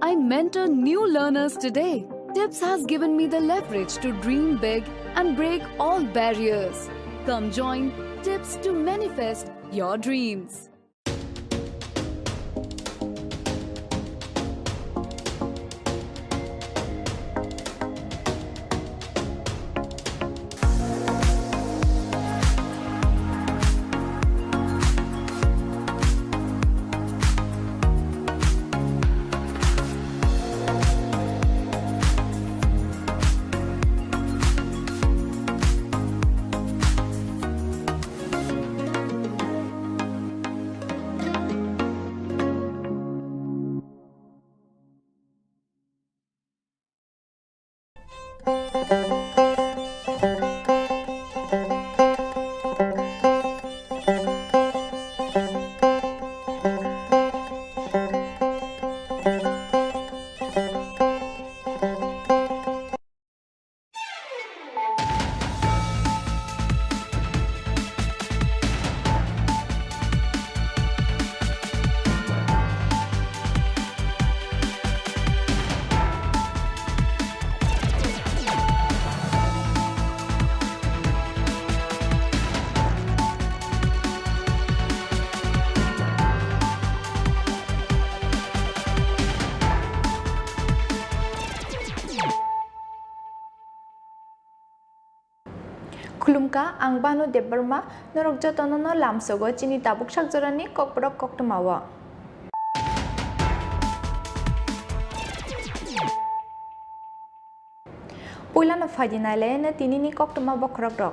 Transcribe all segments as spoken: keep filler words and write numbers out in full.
I mentor new learners today. Tips has given me the leverage to dream big and break all barriers. Come join Tips to manifest your dreams. Khulumkha, ang Banu Debbarma, norok jotono no lamsogo chini tabuk sak jorani kokborok koktwmao. Puilano phaidi nailaino tinini koktwma bokhorokrok.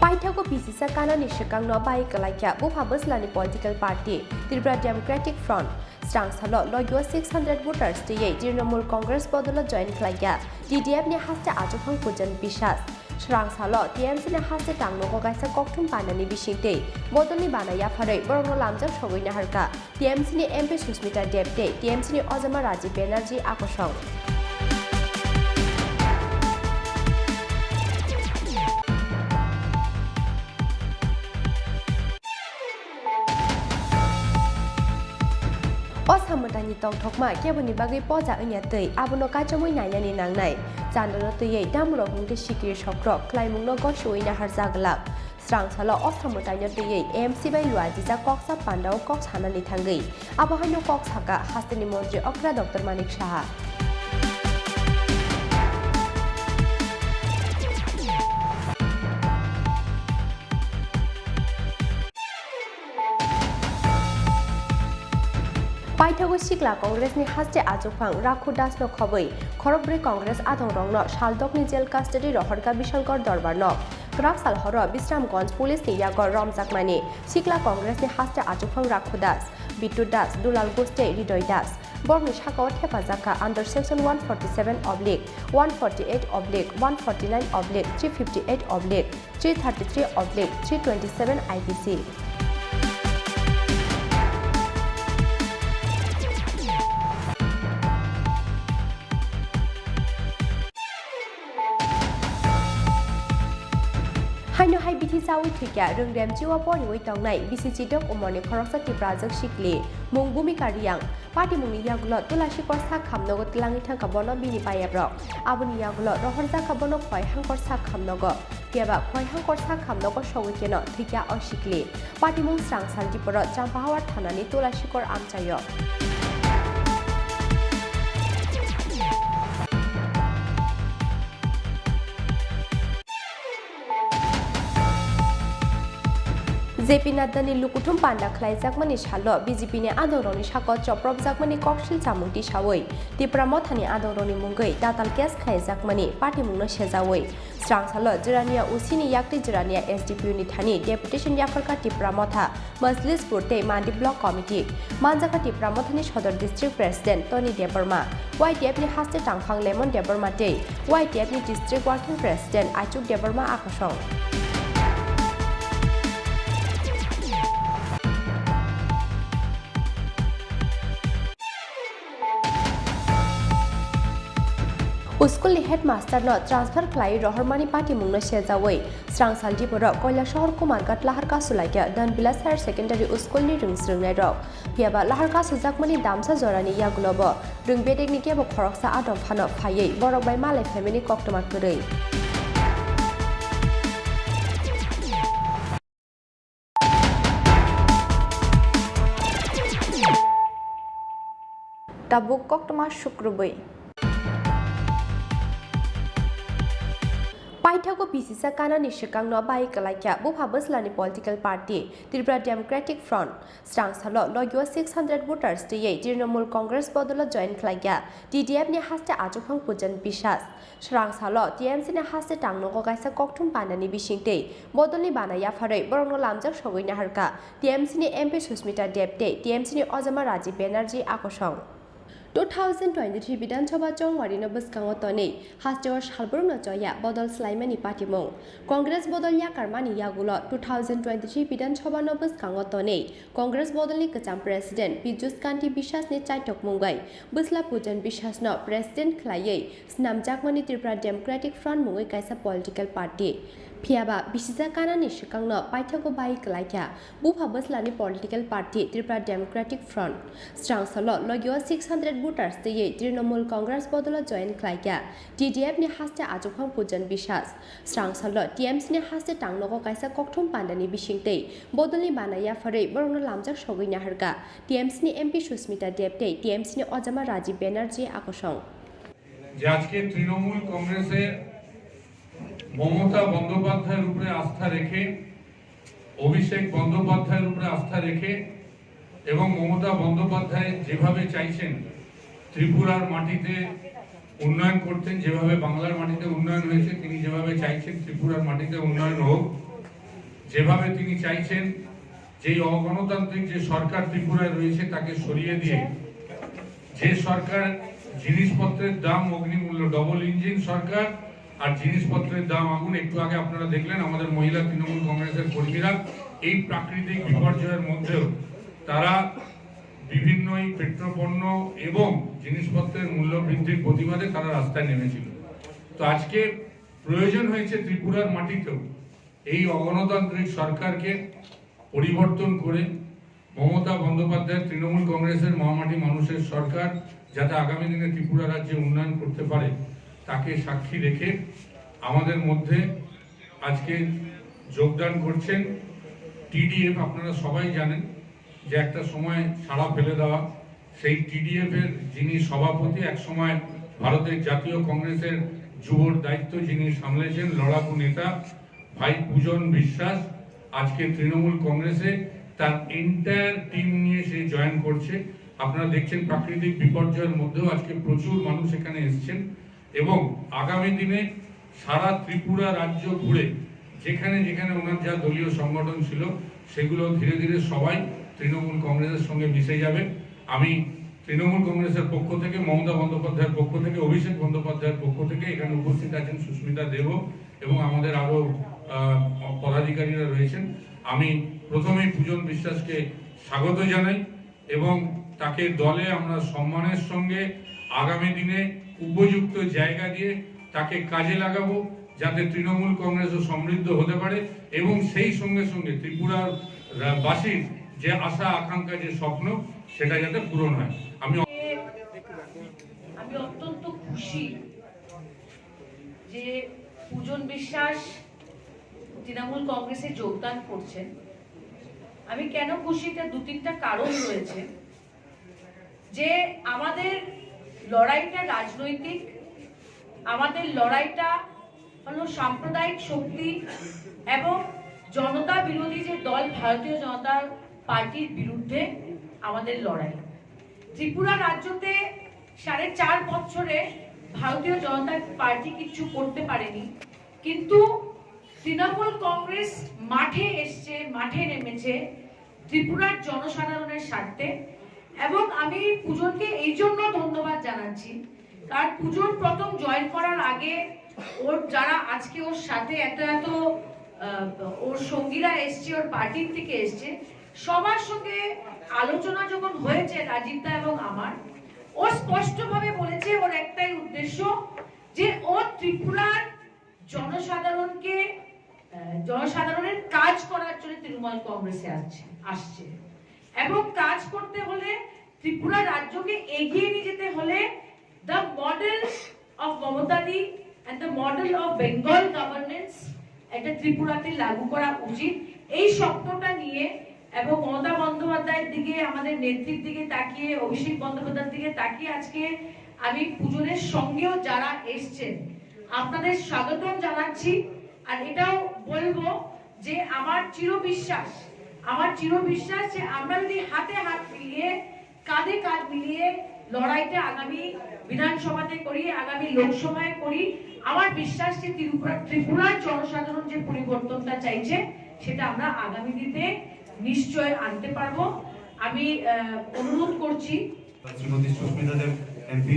Paithago bisisa kanani swkangno bai kwlaikha bupha bwslani political party Tripura Democratic Front. Swrangsalo logio six hundred voters twiwi Trinamool Congress bodolo join khlaikha T D F ni haste achukphang Pujan Biswas. Swrangsalo T M C ni haste tangnogo kaisa kokthum panani bisingtwi bodolni bana yapharwi borokno lamjak sogwi naharkha T M C ni M P Sushmita Deb tei T M C ni ojama Rajiv Banerjee akosong. O samwtaini tongthokma keboni bagwi poja wngya twi abono kachomwi nainani nangnai. Chandano twiwi tamurok wngkhe sikiri sokrok khlaimungno gosiwi naharjak glak. Swrangsalo o samwtaino twiwi M C bai luajijak koksa pandao kok sanani thangwi. Abo haino kok saka hasteni montri okra Doctor Manik Saha. Paithago Sikla Congress ni haste achukphang Rakhu Das no khobwi khorokbrwi Congress adongrokno saldokni jail custody rohorkha Bishankar Dorbar no. Kwrak sal horo Bisramganj police ni yago romjakmani Sikla Congress ni haste achukphang Rakhu Das, Bittu Das, Dulal Ghosh tei Ridoy Das. Borokni sakao thepajakha under section one forty seven oblique, one forty eight oblique, one forty nine oblique, three fifty eight oblique, three thirty three oblique three twenty seven I P C. Haino hai bithi chawi thwikya rwngrem chiwa poriwi tongnai bisi chitok umorni khoroksa Tiprajwk sikli mung Bhumika Reang. Patimungni yagulo Tulasikor sak hamnogo twlangwi thangkha bono bini payabrok. Aboni yagulo rohorjakha bono Khwai Hangkor sak hamnogo. Phiya ba Khwai Hangkor sak hamnogo sogwi kheno thwikya o sikli. Patimung Swrangsal Diporo Champahawar thanani Tulasikor amchaio. J P Nadda ni lukuthum panda khlaijakmani salo B J P ni adongrokni sakao chopropjakmani koksil chamung tisawi Tipra Mothani adongrokni mungwi tatal case khlaijakmani patimungno sejawi. Swrangsalo Jirania O C ni yakti Jirania S D P O ni thani deputation yapharkha Tipra Motha, Majlispur tei Mandi Block Committee. Manjakha Tipra Mothani Sodor District President Tony Debbarma, Y T F ni haste tangphang Lemon Debbarma tei Y T F ni District Working President Aichuk Debbarma akosong. School ni headmaster no transfer khlai rohormani patimung no sejawi Srangsal Diporo Koilasahar Kumarghat Laharkasu Laikya Danbila Higher Secondary School ni rwng swrwngnairok. Phiyaba laharkasu jakmani damsa jorani yagulobo rwng bedekni kebo khoroksa adong phano phaiwi borok bai malai phaimani koktwma kwrwi. Tabuk koktwma sukrubwi. Paithago bisisa kanani swkangno bai kwlaikha bupha bwslani political party Tripura Democratic Front. Srangsalo logio six hundred voters twiwi Trinamool Congress bodolo join khlaikha T D F ni haste achukhang Pujan Biswas. Srangsalo T M C ni haste tangnogo kaisa kokthum panani bisingtwi bodolni bana yapharwi borokno lamjak sogwi naharkha T M C ni M P Susmita Deb tei T M C ni ojama Rajiv Banerjee akosong. Two thousand twenty-three Bidhan Sabha chongwari no bwskango tonwi hasteo salbrumno choya bodol swlaimani patimung. Congress bodol yakarmani yagulo two thousand twenty-three Bidhan Sabha no bwskango tonwi Congress bodolni kwcham President Piyush Kanti Biswas ni chaitokmung bai bwsla Pujan Biswas no President khlaiwi snamjakmani Tripura Democratic Front mungwi kaisa political party. Phiyaba bisisa kanani swkangno paithago bai kwlaikha bupha bwslani political party Tripura Democratic Front. Srangsalo logio six hundred voters twiwi Trinamool Congress bodolo join khlaikha T D F ni haste achukhang Pujan Biswas. Srangsalo T M C ni haste tangnogo kaisa kokthum pandani bisingtwi bodolni bana yapharwi borokno lamjak sogwi naharkha T M C ni M P Susmita Deb tei T M C ni ojama Rajiv Banerjee akosong. যে আজকে তৃণমূল কংগ্রেসে মমতা বন্দ্যোপাধ্যায়ের উপরে আস্থা রেখে, অভিষেক বন্দ্যোপাধ্যায়ের উপরে আস্থা রেখে এবং মমতা বন্দ্যোপাধ্যায় যেভাবে চাইছেন ত্রিপুরার মাটিতে উন্নয়ন করতেন, যেভাবে বাংলার মাটিতে উন্নয়ন হয়েছে, তিনি যেভাবে চাইছেন ত্রিপুরার মাটিতে উন্নয়ন হোক, যেভাবে তিনি চাইছেন যে এই অগণতান্ত্রিক যে সরকার ত্রিপুরায় রয়েছে তাকে সরিয়ে দিয়ে যে সরকার জিনিসপত্রের দাম অগ্নিমূল্য, ডবল ইঞ্জিন সরকার, আর জিনিসপত্রের দাম আগুন। একটু আগে আপনারা দেখলেন আমাদের মহিলা তৃণমূল কংগ্রেসের কর্মীরা এই প্রাকৃতিক বিপর্যয়ের মধ্যেও তারা বিভিন্ন এই পেট্রোপণ্য এবং জিনিসপত্রের মূল্য বৃদ্ধির প্রতিবাদে তারা রাস্তায় নেমেছিল। তো আজকে প্রয়োজন হয়েছে ত্রিপুরার মাটিতেও এই অগণতান্ত্রিক সরকারকে পরিবর্তন করে মমতা বন্দ্যোপাধ্যায়ের তৃণমূল কংগ্রেসের মহামাটি মানুষের সরকার যাতে আগামী দিনে ত্রিপুরা রাজ্যে উন্নয়ন করতে পারে, তাকে সাক্ষী রেখে আমাদের মধ্যে আজকে যোগদান করছেন টিডিএফ। আপনারা সবাই জানেন যে একটা সময় সারা ফেলে দেওয়া সেই টিডিএফ এর যিনি সভাপতি, এক সময় ভারতের জাতীয় কংগ্রেসের যুবর দায়িত্ব যিনি সামলেছেন, লড়াকু নেতা ভাই পূজন বিশ্বাস আজকে তৃণমূল কংগ্রেসে তার এন্টায়ার টিম নিয়ে সে জয়েন করছে। আপনারা দেখছেন প্রাকৃতিক বিপর্যয়ের মধ্যেও আজকে প্রচুর মানুষ এখানে এসছেন এবং আগামী দিনে সারা ত্রিপুরা রাজ্য ঘুরে যেখানে যেখানে ওনার যা দলীয় সংগঠন ছিল সেগুলো ধীরে ধীরে সবাই তৃণমূল কংগ্রেসের সঙ্গে মিশে যাবে। আমি তৃণমূল কংগ্রেসের পক্ষ থেকে, মমতা বন্দ্যোপাধ্যায়ের পক্ষ থেকে, অভিষেক বন্দ্যোপাধ্যায়ের পক্ষ থেকে, এখানে উপস্থিত আছেন সুস্মিতা দেবও এবং আমাদের আরও, আহ, পদাধিকারীরা রয়েছেন। আমি প্রথমেই পূজন বিশ্বাসকে স্বাগত জানাই এবং তাকে দলে আমরা সম্মানের সঙ্গে আগামী দিনে উপযুক্ত জায়গা দিয়ে তাকে কাজে লাগাবো, যাতে তৃণমূল কংগ্রেসও সমৃদ্ধ হতে পারে এবং সেই সঙ্গে সঙ্গে ত্রিপুরার রা-, বাসীর যে আশা আকাঙ্ক্ষা, যে স্বপ্ন, সেটা যাতে পূরণ হয়। আমি আমি অত্যন্ত খুশি যে পূজন বিশ্বাস তৃণমূল কংগ্রেসে যোগদান করছেন। আমি কেন খুশি, এটা দু তিনটা কারণ রয়েছে। যে আমাদের লড়াইটা রাজনৈতিক, আমাদের লড়াইটা হলো সাম্প্রদায়িক শক্তি এবং জনতা বিরোধী যে দল ভারতীয় জনতা পার্টির বিরুদ্ধে আমাদের লড়াই। ত্রিপুরা রাজ্যতে সাড়ে চার বছরে ভারতীয় জনতা পার্টি কিচ্ছু করতে পারেনি, কিন্তু তৃণমূল কংগ্রেস মাঠে এসছে, মাঠে নেমেছে ত্রিপুরার জনসাধারণের স্বার্থে। এবং আমি পূজনকে এই জন্য ধন্যবাদ জানাচ্ছি, কারণ পূজন প্রথম জয়েন করার আগে ওর যারা আজকে ওর সাথে এত এত, আহ, ওর সঙ্গীরা এসছে, ওর পার্টির থেকে এসছে, সবার সঙ্গে আলোচনা যখন হয়েছে রাজীব দা এবং আমার, ও স্পষ্টভাবে বলেছে ওর একটাই উদ্দেশ্য, যে ও ত্রিপুরার জনসাধারণকে, আহ, জনসাধারণের কাজ করার জন্য তৃণমূল কংগ্রেসে আসছে, আসছে এবং কাজ করতে হলে, ত্রিপুরা রাজ্যকে এগিয়ে নিয়ে যেতে হলে the model of Mamata di and the model of Bengal governance একটা ত্রিপুরাতে লাগু করা উচিত। এই স্বপ্নটা নিয়ে এবং মমতা বন্দ্যোপাধ্যায়ের দিকে, আমাদের নেত্রীর দিকে তাকিয়ে, অভিষেক বন্দ্যোপাধ্যায়ের দিকে তাকিয়ে আজকে আমি পুজনের সঙ্গেও যারা এসছেন, আপনাদের স্বাগতম জানাচ্ছি। আর এটাও বলবো যে আমার চির বিশ্বাস, আমার চির বিশ্বাস যে আমরা যদি হাতে হাত মিলিয়ে, কাঁধে কাঁধ মিলিয়ে লড়াইটা আগামী বিধানসভাতে করি, আগামী লোকসভায় করি, আমার বিশ্বাস যে ত্রিপুরা, ত্রিপুরার জনসাধারণ যে পরিবর্তনটা চাইছে, সেটা আমরা আগামী দিনে নিশ্চয় আনতে পারবো। আমি, আহ, অনুরোধ করছি। শ্রীমতী সুস্মিতা দেব এমপি,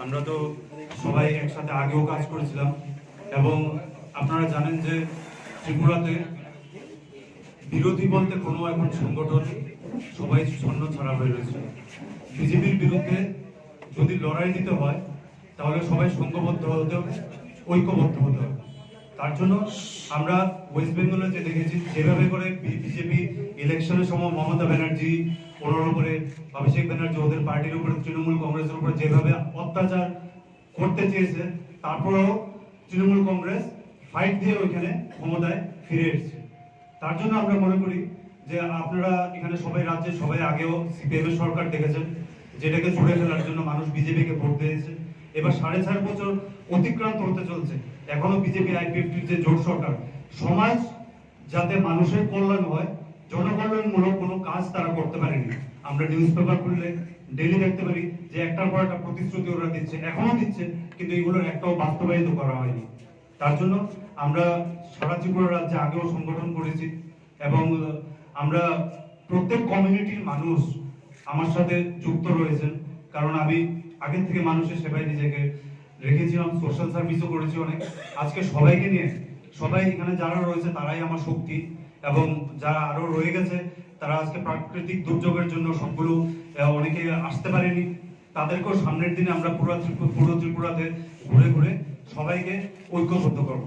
আমরা তো সবাই একসাথে আগেও কাজ করেছিলাম এবং আপনারা জানেন যে ত্রিপুরাতে বিরোধী বলতে কোনো এখন সংগঠন নেই, সবাই ছন্ন ছাড়া হয়ে রয়েছে। বিজেপির বিরুদ্ধে যদি লড়াই দিতে হয়, তাহলে সবাই সংঘবদ্ধ হতে হবে, ঐক্যবদ্ধ হতে হবে। তার জন্য আমরা ওয়েস্ট বেঙ্গলে যে দেখেছি, যেভাবে করে বিজেপি ইলেকশনের সময় মমতা ব্যানার্জি, ওনার উপরে অভিষেক ব্যানার্জি, ওদের পার্টির উপরে, তৃণমূল কংগ্রেসের উপরে যেভাবে অত্যাচার করতে চেয়েছে, তারপরেও তৃণমূল কংগ্রেস ফাইট দিয়ে ওইখানে ক্ষমতায় ফিরে এসেছে। তার জন্য আমরা মনে করি যে আপনারা এখানে সবাই, রাজ্যে সবাই আগেও সিপিএম এর সরকার দেখেছেন, যেটাকে ছুঁড়ে ফেলার জন্য মানুষ বিজেপিকে ভোট দিয়েছে। এবার সাড়ে চার বছর অতিক্রান্ত হতে চলছে, এখনো বিজেপি আইপিএফটির যে জোট সরকার সমাজ যাতে মানুষের কল্যাণ হয়, জনকল্যাণমূলক কোনো কাজ তারা করতে পারেনি। আমরা নিউজ পেপার খুললে ডেইলি দেখতে পারি যে একটার পর একটা প্রতিশ্রুতি ওরা দিচ্ছে, এখনো দিচ্ছে, কিন্তু এগুলোর একটাও বাস্তবায়িত করা হয়নি। তার জন্য আমরা সারা ত্রিপুরা রাজ্যে আগেও সংগঠন করেছি এবং আমরা প্রত্যেক কমিউনিটির মানুষ আমার সাথে যুক্ত রয়েছেন, কারণ আমি আগের থেকে মানুষের সেবায় নিজেকে রেখেছিলাম, সোশ্যাল সার্ভিসও করেছি অনেক। আজকে সবাইকে নিয়ে, সবাই এখানে যারা রয়েছে তারাই আমার শক্তি, এবং যারা আরো রয়ে গেছে তারা আজকে প্রাকৃতিক দুর্যোগের জন্য সবগুলো, আহ, অনেকে আসতে পারেনি, তাদেরকেও সামনের দিনে আমরা পুরো ত্রিপু-, পুরো ত্রিপুরাতে ঘুরে ঘুরে সবাইকে ঐক্যবদ্ধ করব।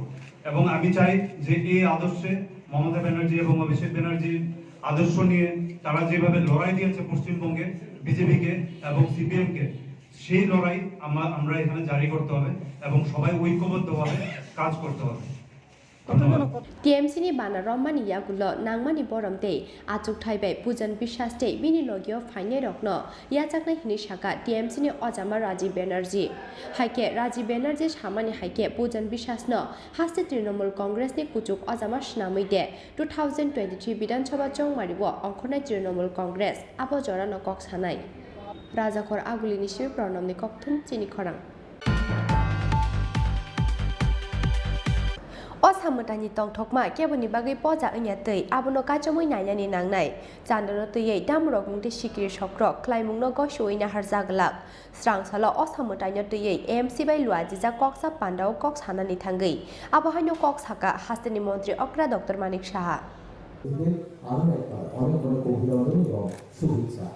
এবং আমি চাই যে এই আদর্শে মমতা ব্যানার্জি এবং অভিষেক ব্যানার্জির আদর্শ নিয়ে তারা যেভাবে লড়াই দিয়েছে পশ্চিমবঙ্গে বিজেপিকে এবং সিপিএমকে, সেই লড়াই আমরা, আমরা এখানে জারি করতে হবে এবং সবাই ঐক্যবদ্ধভাবে কাজ করতে হবে। ধন্যবাদ। T M C ni bana romani yagulo nangmani borom tei achukthai bai Pujan Biswas tei bini logio phainairokno yachaknai hwnwi sakha T M C ni ojama Rajiv Banerjee. Hai khe Rajiv Banerjee samani hai khe Pujan Biswas no haste Trinamool Congress ni kuchuk ojama swnamwi de two thousand twenty-three Bidhan Sabha chongmari o ongkhornai Trinamool Congress abo jora no kok sanai. Rajakhor Aguli ni simi Pranab ni kokthum chini khorang. O samwtaini tongthokma keboni bagwi poja wngya twi, abono kachomwi nainani nangnai. Chandano twiwi damrok mungtwi sikiri sokrok khlaimungno gosiwi naharjaglak. Srangsalo o samwtaino twiwi A M C bai luajijak koksa pandao kok sanani thangwi. Abo haino kok sakha hasteni montri okra Doctor Manik Saha. আরো একবার অনেক অনেক অভিনন্দন এবং শুভেচ্ছা।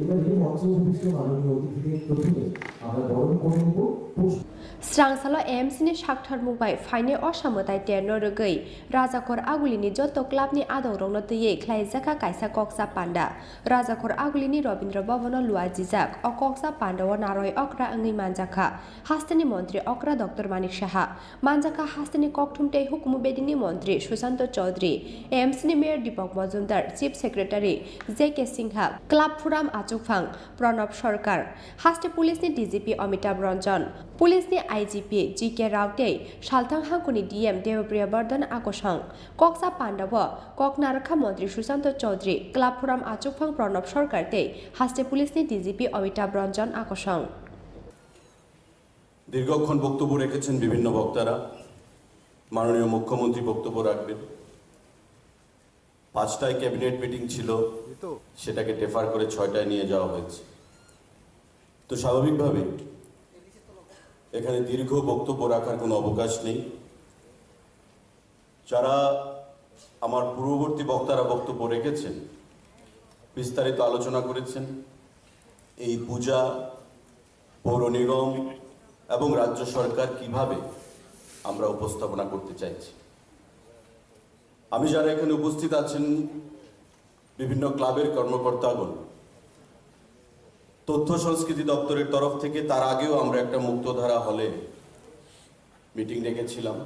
এবার এই মঞ্চে উপবিষ্ট মাননীয় অতিথিদের প্রথমে আমরা বরণ করে নেব পুষ্প। Srangsalo A M C ni saktharmung bai phainai o samwtai terno rwgwi Rajakhor Agulini joto club ni adongrokno twiwi khlaijakha kaisa koksa panda. Rajakhor Agulini Rabindra Bhavan o luajijak o koksa panda o naroi okra wngwi manjakha hasteni montri okra Doctor Manik Saha. Manjakha hasteni kokthum tei hukumu bedini montri Sushanta Chowdhury, A M C ni mayor Deepak Majumdar, chief secretary J K Singha, club phuram achukphang Pranab Sarkar, haste police ni D G P Amitabh Ranjan, police ni I G P G K Rao tei Salthang Hangkuni D M Debapriya Bardhan akosong. Koksa pandao kok narwkha montri Sushanta Chowdhury, club phuram achukphang Pranab Sarkar tei haste police ni D G P Amitabh Ranjan akosong. দীর্ঘক্ষণ বক্তব্য রেখেছেন বিভিন্ন বক্তারা। মাননীয় মুখ্যমন্ত্রী বক্তব্য রাখবেন। পাঁচটায় ক্যাবিনেট মিটিং ছিল, সেটাকে ডেফার করে ছয়টায় নিয়ে যাওয়া হয়েছে। তো স্বাভাবিকভাবে এখানে দীর্ঘ বক্তব্য রাখার কোনো অবকাশ নেই। যারা আমার পূর্ববর্তী বক্তারা বক্তব্য রেখেছেন, বিস্তারিত আলোচনা করেছেন। এই পূজা, পৌর নিগম, এবং রাজ্য সরকার কিভাবে আমরা উপস্থাপনা করতে চাইছি। আমি যারা এখানে উপস্থিত আছেন, বিভিন্ন ক্লাবের কর্মকর্তাগণ, তথ্য সংস্কৃতি দপ্তরের তরফ থেকে তার আগেও আমরা একটা মুক্তধারা হলে মিটিং ডেকেছিলাম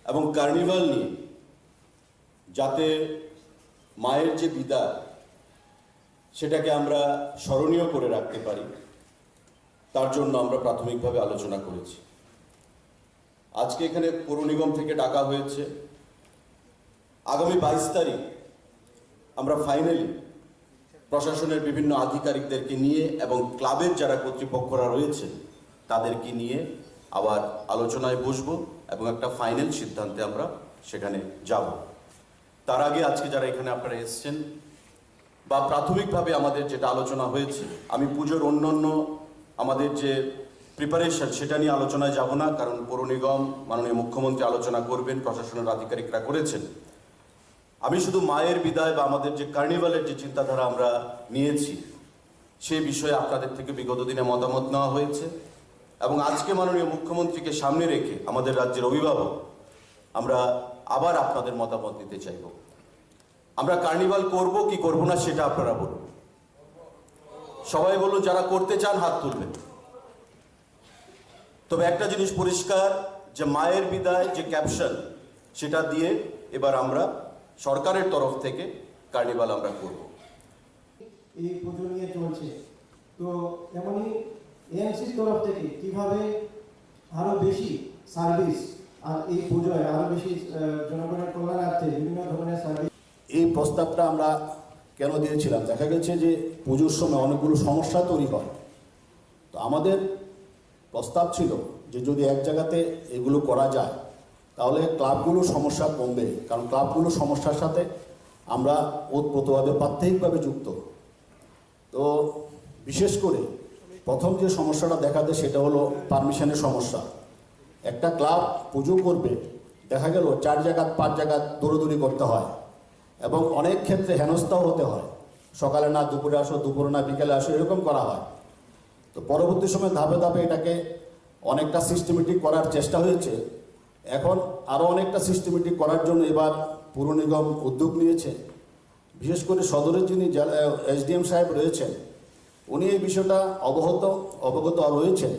এবং কার্নিভাল নিয়ে, যাতে মায়ের যে বিদায়, সেটাকে আমরা স্মরণীয় করে রাখতে পারি, তার জন্য আমরা প্রাথমিকভাবে আলোচনা করেছি। আজকে এখানে পৌর নিগম থেকে ডাকা হয়েছে। আগামী বাইশ তারিখ আমরা ফাইনালি প্রশাসনের বিভিন্ন আধিকারিকদেরকে নিয়ে এবং ক্লাবের যারা কর্তৃপক্ষরা রয়েছে, তাদেরকে নিয়ে আবার আলোচনায় বসবো এবং একটা ফাইনাল সিদ্ধান্তে আমরা সেখানে যাব। তার আগে আজকে যারা এখানে আপনারা এসছেন, বা প্রাথমিকভাবে আমাদের যেটা আলোচনা হয়েছে, আমি পুজোর অন্যান্য আমাদের যে প্রিপারেশন, সেটা নিয়ে আলোচনায় যাব না, কারণ পৌর নিগম, মাননীয় মুখ্যমন্ত্রী আলোচনা করবেন, প্রশাসনের আধিকারিকরা করেছেন। আমি শুধু মায়ের বিদায় বা আমাদের যে কার্নিভালের যে চিন্তাধারা আমরা নিয়েছি, সেই বিষয়ে আপনাদের থেকে বিগত দিনে মতামত নেওয়া হয়েছে এবং আজকে মাননীয় মুখ্যমন্ত্রীকে সামনে রেখে আমাদের রাজ্যের অভিভাবক আমরা আবার আপনাদের মতামত নিতে চাইব। আমরা কার্নিভাল করব কি করব না, সেটা আপনারা বলুন। সবাই বলুন, যারা করতে চান হাত তুলবেন। তবে একটা জিনিস পরিষ্কার, যে মায়ের বিদায় যে ক্যাপশন, সেটা দিয়ে এবার আমরা সরকারের তরফ থেকে কার্নিভাল আমরা করব। এই পুজো নিয়ে চলছে। তো এমনই এএমসির তরফ থেকে কিভাবে আরো বেশি সার্ভিস আর এই পুজোয় আরো বেশি, আহ, জনগণের কল্যাণার্থে বিভিন্ন ধরনের সার্ভিস। এই প্রস্তাবটা আমরা কেন দিয়েছিলাম? দেখা গেছে যে পুজোর সময় অনেকগুলো সমস্যা তৈরি হয়। তো আমাদের প্রস্তাব ছিল যে যদি এক জায়গাতে এগুলো করা যায়, তাহলে ক্লাবগুলোর সমস্যা কমবে, কারণ ক্লাবগুলোর সমস্যার সাথে আমরা ওতপ্রোতভাবে, প্রাত্যহিকভাবে যুক্ত। তো বিশেষ করে প্রথম যে সমস্যাটা দেখা দেয়, সেটা হলো পারমিশনের সমস্যা। একটা ক্লাব পুজো করবে, দেখা গেল চার জায়গা, পাঁচ জায়গা দৌড়াদৌড়ি করতে হয় এবং অনেক ক্ষেত্রে হেনস্থাও হতে হয়। সকালে না দুপুরে আসো, দুপুরে না বিকেলে আসো, এরকম করা হয়। তো পরবর্তী সময় ধাপে ধাপে এটাকে অনেকটা সিস্টেমেটিক করার চেষ্টা হয়েছে। এখন আরও অনেকটা সিস্টেমেটিক করার জন্য এবার পৌর নিগম উদ্যোগ নিয়েছে। বিশেষ করে সদরের যিনি এসডিএম সাহেব রয়েছেন, উনি এই বিষয়টা অবহত, অবগত রয়েছেন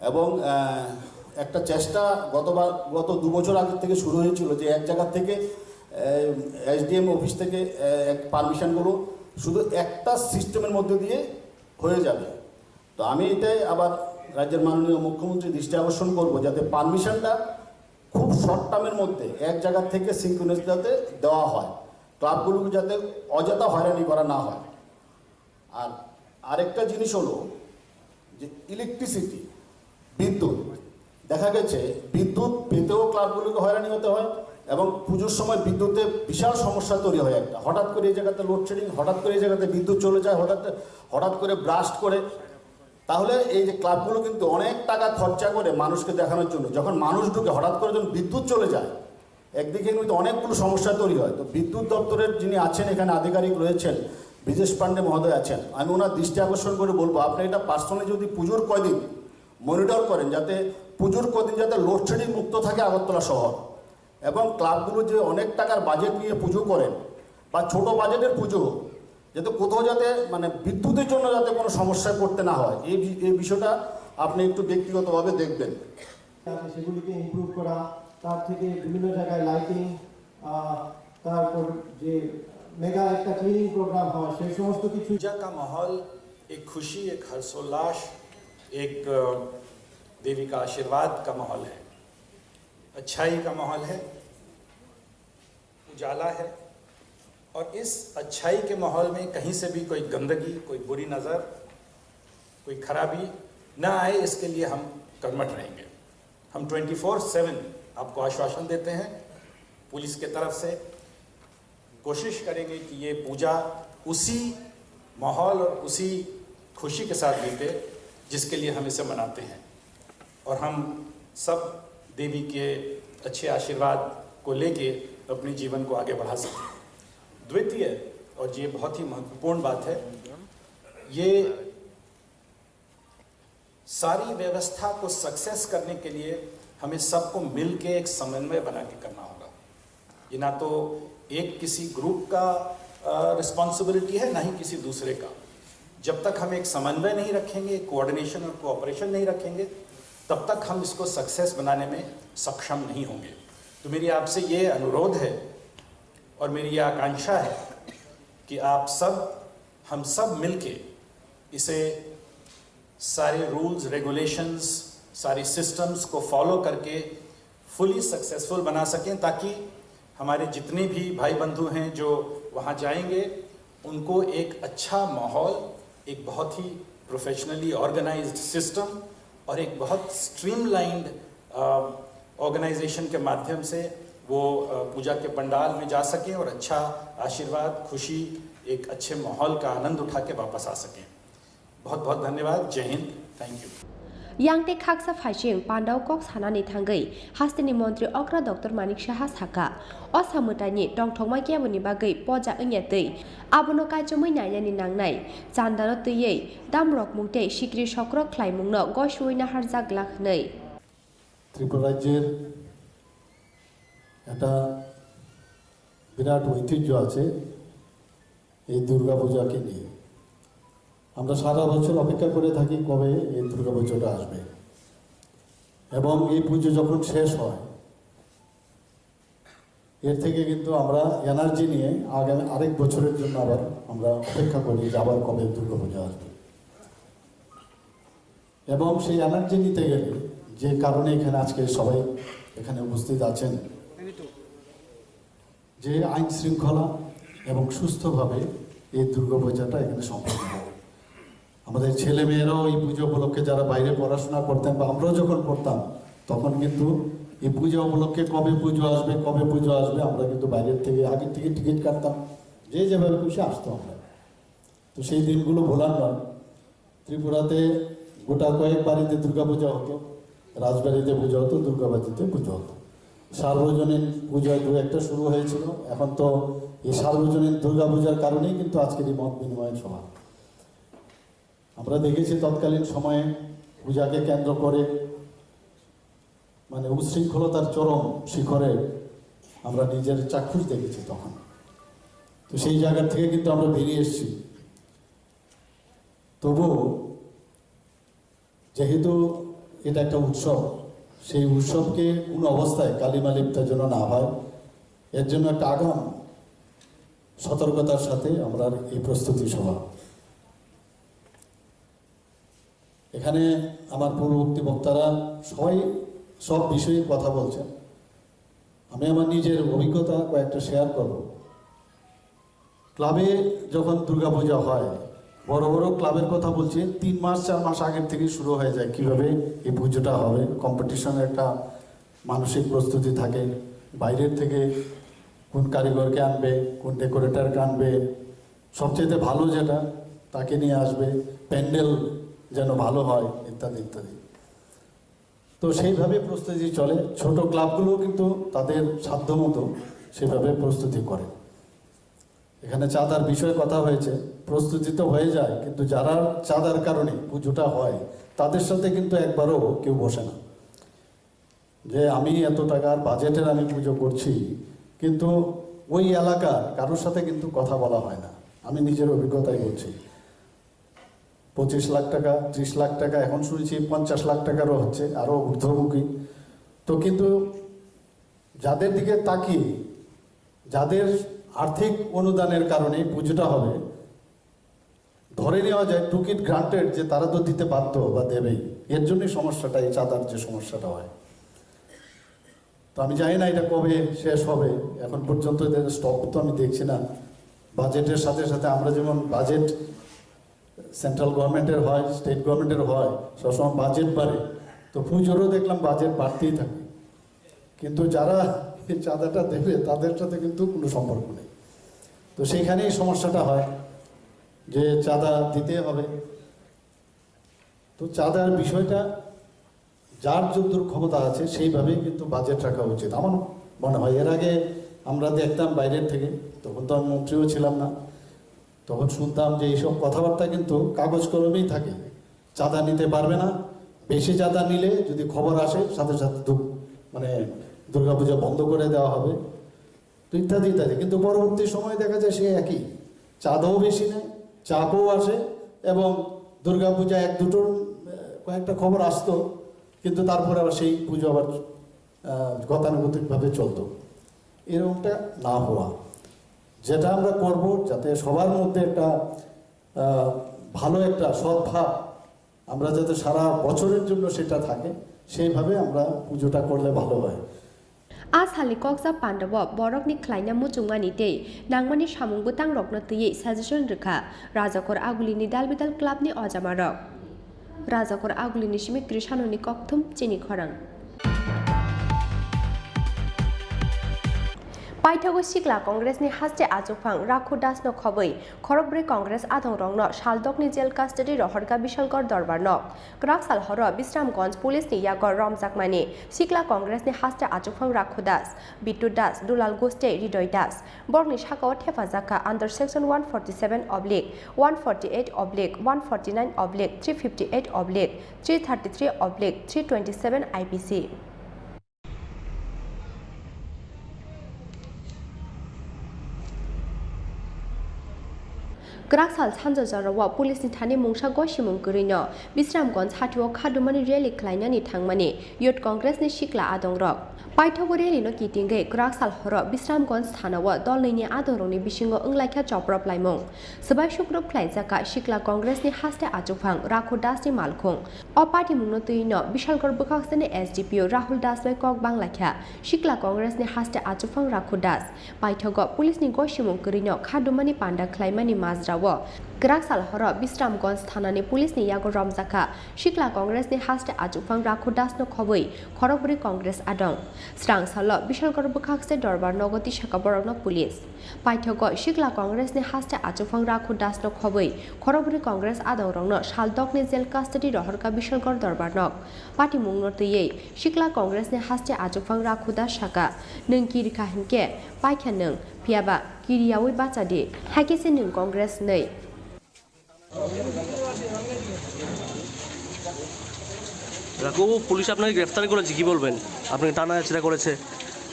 এবং, আহ, একটা চেষ্টা গতবার, গত দু বছর আগে থেকে শুরু হয়েছিল যে এক জায়গা থেকে, আহ, এসডিএম অফিস থেকে, আহ, এক পারমিশনগুলো শুধু একটা সিস্টেমের মধ্যে দিয়ে হয়ে যাবে। তো আমি এটাই আবার রাজ্যের মাননীয় মুখ্যমন্ত্রী দৃষ্টি আকর্ষণ করব, যাতে পারমিশনটা খুব শর্ট টার্মের মধ্যে এক জায়গা থেকে সিঙ্ক্রোনাইজ যাতে দেওয়া হয়, ক্লাবগুলোকে যাতে অযথা হয়রানি করা না হয়। আর আরেকটা জিনিস হলো যে ইলেকট্রিসিটি, বিদ্যুৎ, দেখা গেছে বিদ্যুৎ পেতেও ক্লাবগুলোকে হয়রানি হতে হয় এবং পুজোর সময় বিদ্যুতে বিশাল সমস্যা তৈরি হয় একটা। হঠাৎ করে এই জায়গাতে লোডশেডিং, হঠাৎ করে এই জায়গাতে বিদ্যুৎ চলে যায়, হঠাৎ, হঠাৎ করে ব্লাস্ট করে। তাহলে এই যে ক্লাবগুলো কিন্তু অনেক টাকা খরচা করে মানুষকে দেখানোর জন্য, যখন মানুষ ঢুকে হঠাৎ করে যখন বিদ্যুৎ চলে যায়, একদিকে কিন্তু অনেকগুলো সমস্যা তৈরি হয়। তো বিদ্যুৎ দপ্তরের যিনি আছেন এখানে আধিকারিক রয়েছেন, ব্রিজেশ পান্ডে মহোদয় আছেন, আমি ওনার দৃষ্টি আকর্ষণ করে বলবো, আপনি এটা পার্সোনালি যদি পুজোর কয়দিন মনিটর করেন, যাতে পুজোর কদিন যাতে লোডশেডিং মুক্ত থাকে আগরতলা শহর, এবং ক্লাবগুলো যে অনেক টাকার বাজেট নিয়ে পুজো করেন বা ছোট বাজেটের পুজো হোক, যাতে কোথাও যাতে মানে বিদ্যুতের জন্য যাতে কোনো সমস্যায় পড়তে না হয়, এই বি-, এই বিষয়টা আপনি একটু ব্যক্তিগতভাবে দেখবেন। যাতে সেগুলিকে ইমপ্রুভ করা, তার থেকে বিভিন্ন জায়গায় লাইটিং, আহ, তারপর যে মেগা একটা ক্লিনিং প্রোগ্রাম হয়, সেই সমস্ত কিছু। पूजा का माहौल एक खुशी, एक हर्षोल्लास, एक, अ, देवी का आशीर्वाद का माहौल है, अच्छाई का माहौल है, उजाला है। और इस अच्छाई के माहौल में कहीं से भी कोई गंदगी, कोई बुरी नज़र, कोई खराबी ना आए, इसके लिए हम कर्मठ रहेंगे। हम ट्वेंटी फ़ोर सेवन आपको आश्वासन देते हैं, पुलिस के तरफ से कोशिश करेंगे कि ये पूजा उसी माहौल और उसी खुशी के साथ बीते, जिसके लिए हम इसे मनाते हैं। और हम सब देवी के अच्छे आशीर्वाद को लेके अपने जीवन को आगे बढ़ा सकें। द्वितीय, और ये बहुत ही महत्वपूर्ण बात है, ये सारी व्यवस्था को सक्सेस करने के लिए हमें सबको मिलके एक समन्वय बना के करना होगा। ये ना तो एक किसी ग्रुप का रिस्पॉन्सिबिलिटी है, ना ही किसी दूसरे का। जब तक हम एक समन्वय नहीं रखेंगे, कोऑर्डिनेशन और कोऑपरेशन नहीं रखेंगे, तब तक हम इसको सक्सेस बनाने में सक्षम नहीं होंगे। तो मेरी आपसे ये अनुरोध है और मेरी ये आकांक्षा है कि आप सब, हम सब मिलके इसे सारे रूल्स, रेगुलेशंस, सारी सिस्टम्स को फॉलो करके फुली सक्सेसफुल बना सकें, ताकि हमारे जितने भी भाई बंधु हैं जो वहाँ जाएंगे, उनको एक अच्छा माहौल, एक बहुत ही प्रोफेशनली ऑर्गेनाइज्ड सिस्टम और एक बहुत स्ट्रीमलाइंड ऑर्गेनाइजेशन के माध्यम से वो अ, पूजा के पंडाल में जा सकें और अच्छा आशीर्वाद, खुशी, एक अच्छे माहौल का आनंद उठा के वापस आ सकें। बहुत बहुत धन्यवाद। जय Hind. Thank you. Yang tei khaksa phaising pandao kok sanani thangwi hasteni montri okra Doctor Manik Saha sakha, o samwtaini tongthokma keboni bagwi poja wngya twi abono kaichomwi nainani nangnai chandano twiwi damrokmung tei sikri sokrok khlaimungno gosuwi naharjak glak hwnwi. Tripura রাজ্যের একটা বিরাট ঐতিহ্য আছে এই দুর্গা পূজাকে নিয়ে। আমরা সারা বছর অপেক্ষা করে থাকি কবে এই দুর্গা পুজোটা আসবে, এবং এই পুজো যখন শেষ হয়, এর থেকে কিন্তু আমরা এনার্জি নিয়ে আগামী আরেক বছরের জন্য আবার আমরা অপেক্ষা করি যে আবার কবে দুর্গা পুজো আসবে। এবং সেই এনার্জি নিতে গেলে, যে কারণে এখানে আজকে সবাই এখানে উপস্থিত আছেন, যে আইন শৃঙ্খলা এবং সুস্থভাবে এই দুর্গাপূজাটা এখানে সম্পন্ন হবে। আমাদের ছেলে মেয়েরাও এই পুজো উপলক্ষে যারা বাইরে পড়াশোনা করতেন বা আমরাও যখন পড়তাম, তখন কিন্তু এই পূজা উপলক্ষে কবে পুজো আসবে, কবে পুজো আসবে, আমরা কিন্তু বাইরের থেকে আগের থেকে টিকিট কাটতাম, যে যেভাবে খুশি আসতো আমরা। তো সেই দিনগুলো ভোলার নয়। ত্রিপুরাতে গোটা কয়েক বাড়িতে দুর্গাপূজা হতো, রাজবাড়িতে পুজো হতো, দুর্গাবাড়িতে পুজো হতো। সার্বজনীন পূজা দু একটা শুরু হয়েছিল। এখন তো এই সার্বজনীন দুর্গাপূজার কারণেই কিন্তু আজকের এই মত বিনিময়ের সভা। আমরা দেখেছি তৎকালীন সময়ে পূজাকে কেন্দ্র করে মানে উচ্ছৃঙ্খলতার চরম শিখরে আমরা নিজের চাক্ষুষ দেখেছি তখন। তো সেই জায়গা থেকে কিন্তু আমরা বেরিয়ে এসেছি। তবু যেহেতু এটা একটা উৎসব, সেই উৎসবকে কোনো অবস্থায় কালিমা লিপ্ত যেন না হয়, এর জন্য একটা আগাম সতর্কতার সাথে আমরা এই প্রস্তুতি সভা। এখানে আমার পূর্ববর্তী বক্তারা সবাই সব বিষয়ে কথা বলছেন। আমি আমার নিজের অভিজ্ঞতা কয়েকটা শেয়ার করব। ক্লাবে যখন দুর্গাপূজা হয়, বড় বড় ক্লাবের কথা বলছি, তিন মাস চার মাস আগের থেকে শুরু হয়ে যায় কিভাবে এই পুজোটা হবে। কম্পিটিশনের একটা মানসিক প্রস্তুতি থাকে, বাইরের থেকে কোন কারিগরকে আনবে, কোন ডেকোরেটরকে আনবে, সবচেয়ে ভালো যেটা তাকে নিয়ে আসবে, প্যান্ডেল যেন ভালো হয়, ইত্যাদি ইত্যাদি। তো সেইভাবে প্রস্তুতি চলে। ছোট ক্লাবগুলোও কিন্তু তাদের সাধ্যমতো সেভাবে প্রস্তুতি করে। এখানে চাঁদার বিষয়ে কথা হয়েছে, প্রস্তুতি তো হয়ে যায়, কিন্তু যারা চাঁদার কারণে পুজোটা হয়, তাদের সাথে কিন্তু একবারও কেউ বসে না। যে আমি এত টাকার বাজেটের আমি পুজো করছি, কিন্তু ওই এলাকার কারোর সাথে কিন্তু কথা বলা হয় না। আমি নিজের অভিজ্ঞতাই বলছি। পঁচিশ লাখ টাকা, ত্রিশ লাখ টাকা, এখন শুনছি পঞ্চাশ লাখ টাকারও হচ্ছে, আরও ঊর্ধ্বমুখী। তো কিন্তু যাদের দিকে তাকিয়ে, যাদের আর্থিক অনুদানের কারণে এই পুজোটা হবে, ধরে নেওয়া যায়, took it granted, যে তারা তো দিতে বাধ্য বা দেবেই। এর জন্যই সমস্যাটা, এই চাঁদার যে সমস্যাটা হয়। তো আমি জানি না এটা কবে শেষ হবে, এখন পর্যন্ত এদের স্টপ তো আমি দেখছি না। বাজেটের সাথে সাথে আমরা যেমন বাজেট সেন্ট্রাল গভর্নমেন্টের হয়, স্টেট গভর্নমেন্টের হয়, সবসময় বাজেট বাড়ে, তো পুজোরও দেখলাম বাজেট বাড়তেই থাকে, কিন্তু যারা এই চাঁদাটা দেবে তাদের সাথে কিন্তু কোনো সম্পর্ক নেই। তো সেইখানেই সমস্যাটা হয় যে চাঁদা দিতে হবে। তো চাঁদার বিষয়টা যার যতদূর ক্ষমতা আছে সেইভাবেই কিন্তু বাজেট রাখা উচিত আমার মনে হয়। এর আগে আমরা দেখতাম বাইরের থেকে, তখন তো আমি মন্ত্রীও ছিলাম না, তখন শুনতাম যে এইসব কথাবার্তা কিন্তু কাগজ কলমেই থাকে, চাঁদা নিতে পারবে না, বেশি চাঁদা নিলে যদি খবর আসে, সাথে সাথে দু-, মানে, দুর্গাপূজা বন্ধ করে দেওয়া হবে, তো ইত্যাদি ইত্যাদি। কিন্তু পরবর্তী সময় দেখা যায় সে একই, চাঁদাও বেশি নেয়, চাপও আসে, এবং দুর্গাপূজা এক দুটোর, আহ, কয়েকটা খবর আসতো, কিন্তু তারপরে আবার সেই পুজো আবার, আহ, গতানুগতিকভাবে চলতো। এরকমটা না হওয়া, যেটা আমরা করব, যাতে সবার মধ্যে একটা, আহ, ভালো একটা সদ্ভাব আমরা যাতে সারা বছরের জন্য সেটা থাকে, সেইভাবে আমরা পুজোটা করলে ভালো হয়। A salni koksa pandao borokni khlaina muchungmani tei nangmani samung bwtangrokno twiwi suggestion rwkha Rajakor Agulini Dalbidal Clubni ojamarok. Rajakor Agulini simi Krishanoni kokthum chini khorang. Paithago Sikla Congressni haste achukphang Rakhu Dasno khobwi khorokbrwi Congress adongrokno saldokni jail custody rohorkha Bishalgarh Dorbar nok. Kwrak sal horo Bisramganj Policeni yago romjakmani Sikla Congressni haste achukphang Rakhu Das, Bittu Das, Dulal Ghosh tei Ridoy Das. Borokni sakao thepajakkha under section one forty-seven oblique, one forty-eight oblique, one forty-nine oblique, three fifty-eight oblique, three thirty-three oblique, three twenty-seven I P C. Kwrak sal sanja jorao police ni thani mungsa gosimung kwrwino Bisramganj hatio khadumani rally khlainani thangmani Youth Congress ni sikla adongrok. Paithago rally no kitingwi kwrak sal horo Bisramganj thanao dolnwini adongrokni bisingo wnglaikha choprop laimung. Swbai sukrup khlaijakha Sikla Congress ni haste achukphang Rakhu Das ni malkhung. O patimungno twiwino Bishalgarh bwkhaksani S D P O Rahul Das bai kok banglaikha Sikla Congress ni haste achukphang Rakhu Das. Paithago police ni gosimung kwrwino khadumani panda khlaimani majrao kwrak sal horo Bisramganj thanani police ni yago romjakha Sikla Congress ni haste achukphang Rakhu Das no khobwi khorokbrwi Congress adong. Srang salo Bishalgarh bwkhakse dorbar nogo tisakha borokno police. Paithago Sikla Congress ni haste achukphang Rakhu Das no khobwi khorokbrwi Congress adongrokno saldokni jail custody rohorkha Bishalgarh dorbar nok. Patimungno twiwi Sikla Congress ni haste achukphang Rakhu Das saka, "Nwng kiri kha hinkhe paikha nwng, phiyaba kiriyawi bacha di, haikhe se nwng Congress nwi." রাঘববাবু, পুলিশ আপনাকে গ্রেফতার করেছে, কি বলবেন? আপনাকে টানা হেঁচড়া করেছে।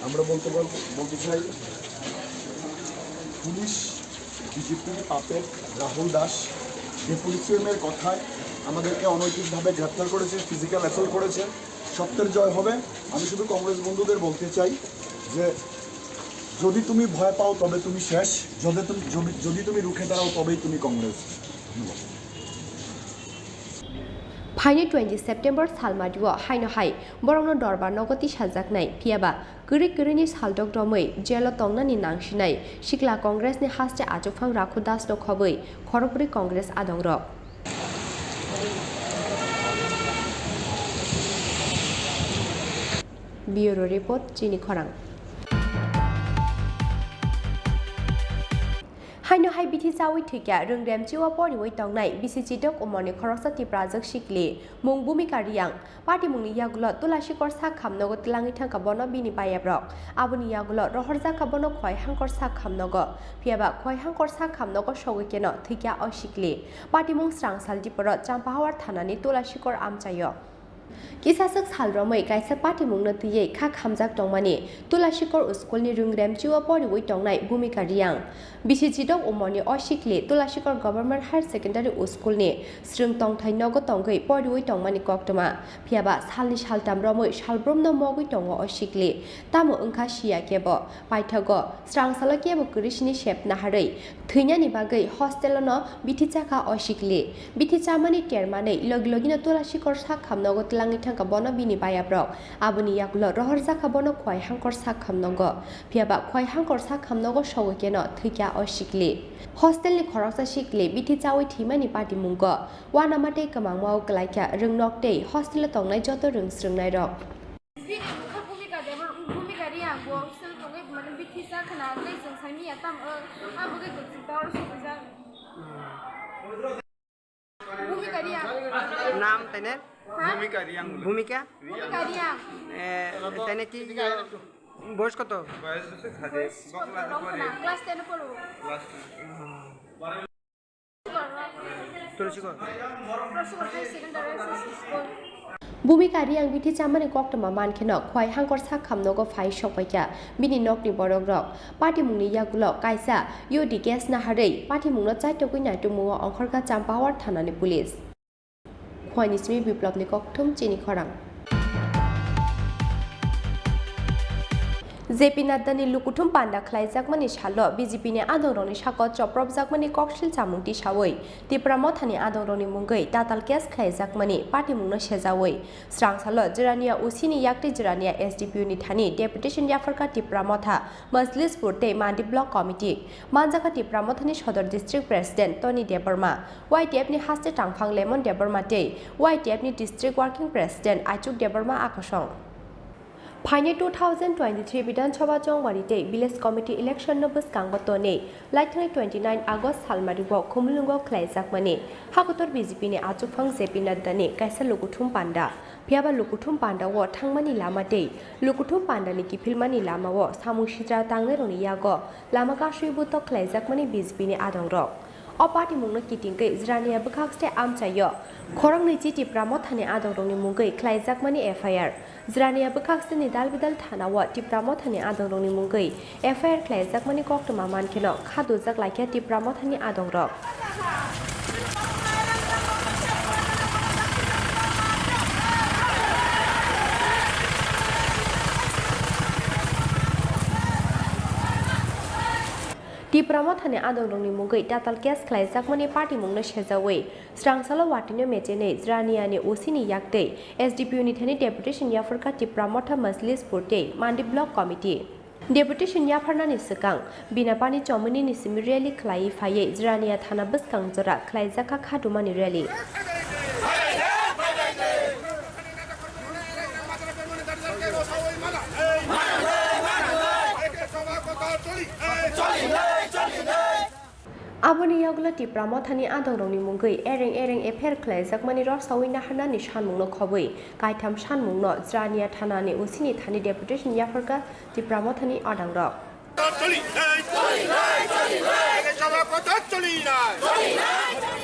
আমরা বলতে পারবো, বলতে চাই, পুলিশ বিজেপির পাপেট রাহুল দাস বেফুলিজমের কথায় আমাদেরকে অনৈতিকভাবে গ্রেফতার করেছে, ফিজিক্যাল অ্যাসল্ট করেছে। সত্যের জয় হবে। আমি শুধু কংগ্রেস বন্ধুদের বলতে চাই যে যদি তুমি ভয় পাও তবে তুমি শেষ, যদি তুমি, যদি, যদি তুমি রুখে দাঁড়াও তবেই তুমি কংগ্রেস। ধন্যবাদ। Phaini twenty September salmadio haino hai borokno dorbar nogo tisajaknai, phiyaba kwrwi kwrwini saldok romwi jelo tongnani nangsinai Sikla Congress ni haste achukphang Rakhu Das no khobwi khorokbrwi Congress adongrok. Bureau Report, Chini Khorang. Haino hai bithi chawi thwikya rwngrem chiwa poriwi tongnai bisi chidok umorni khoroksa Tiprajwk sikli mung Bhumika Reang. Patimungni yagulo Tulasikor sak khamnogo twlangwi thangkha bono bini bayabrok. Aboni yagulo rohorjakha bono Khwai Hangkor sak khamnogo. Phiyaba Khwai Hangkor sak khamnogo sogwi keno thwikya o sikli. Patimung srang sal diporo Champahawar thanani Tulasikor amchaio. Kisaswk sal romwi kaisa patimungno twiwi kha khamjak tongmani Tulasikor schoolni rwngrem chiwa poriwi tongnai Bhumika Reang. Bisi chidok umorni o sikli Tulasikor Government Higher Secondary Schoolni swrwng tongthai nogo tongwi poriwi tongmani koktwma. Phiyaba salni saltam romwi salbrumno mogwi tongo o sikli. Tamo wngkha siya kebo. Paithago srang salo kebo kwrwi sini sep naharwi thwinani bagwi hostel-o no bithi chakha o sikli. Bithi chamani termanwi logi logino Tulasikor sak khamnogo twlangwi thangkha bono bini bayabrok. Aboni yagulo rohorjakha bono Khwai Hangkor sak khamnogo. Phiyaba Khwai Hangkor sak khamnogo sogwi keno thwikha o sikli. Hostel-ni khoroksa sikli bithi chawi thwimani patimungo uanama tei kwmangmao kwlaikha rwngnok tei hostel-o tongnai joto rwng swrwngnairok. Bini mokhe Bhumika Debor-, Bhumika Reang bo hostel tongwi mane bithi cha khna hwnkhe chwng sai miya tamo, abo khe kwchwng tower sokjak. Bhumika Reang. নাম তাইনের? হ্যাঁ? ভূমিকা রিয়াং। ভূমিকা? ভূমিকা রিয়াং। এ, তাইনে কি, বয়স কত? বয়স হচ্ছে থার্টি। বয়স কত? রং না, ক্লাস টেন এ পড়ো। Class ten. Tulsigarh. Tulsigarh high secondary S S school. Bhumika Reang bithi chamani koktwma mankheno Khowai Hangkorsa khamnogo phai sokpaikha bini nokni borokrok. Patimungni yagulo kaisa U D gas naharwi patimungno chaitogwi naitukmungo ongkhorkha Champawar thanani police. Khowai ni simi Biplobni kokthum chini khorang. J P Nadda ni lukuthum panda khlaijakmani salo B J P ni adongrokni sako chopropjakmani koksil chamung tisawi Tipra Mothani adongrokni mungwi tatal case khlaijakmani patimungno sejawi srang salo Jirania O C ni yaktwi Jirania S D P O ni thani deputation yapharkha Tipra Motha Majlispur tei Mandi Block Committee. Manjakha Tipra Mothani Sodor District President Tony Debbarma, Y T F ni haste tangphang Lemon Debbarma tei Y T F ni District Working President Aichuk Debbarma akosong. Phainai two thousand twenty-three Bidhan Sabha Chongwari tei Village Committee election no bwskango tonwi laithangni twenty-nine August salmari o Khumulwngo khlaijakmani hakotor B J P ni achukphang J P Nadda ni kaisa lukuthum panda. Phiyaba lukuthum panda o thangmani lama tei lukuthum panda ni kiphilmani lama o samung sitra tangnairokni yago lama kasui butok khlaijakmani B J P ni adongrok. O patimungno kitingwi Jirania bwkhakste amchaio khoroknwi chi Tipra Mothani adongrokni mungwi khlaijakmani F I R. Jirania bwkhakseni dalbidal thana o Tipra Mothani adongrokni mungwi F I R khlaijakmani koktwma mankheno kha dujak laikha Tipra Mothani adongrok. Tipra Mothani adongrokni mungwi tatal case khlaijakmani patimungno sejawi srang salo watino mechenwi Jiraniani O C ni yaktwi S D P O ni thani deputation yapharkha Tipra Motha Majlispur tei Mandi Block Committee. Deputation yapharnani swkang Binapani Chomoni ni simi rally khlaiwi phaiwi Jirania thana bwskang jora khlaijakha kha dumani rally. Aboni yagulo Tipra Mothani adongrokni mungwi ereng ereng F I R khlaijakmani rwsawi naharnani sanmungno khobwi kaitham sanmungno Jirania thanani O C ni thani deputation yapharkha Tipra Mothani adangrok.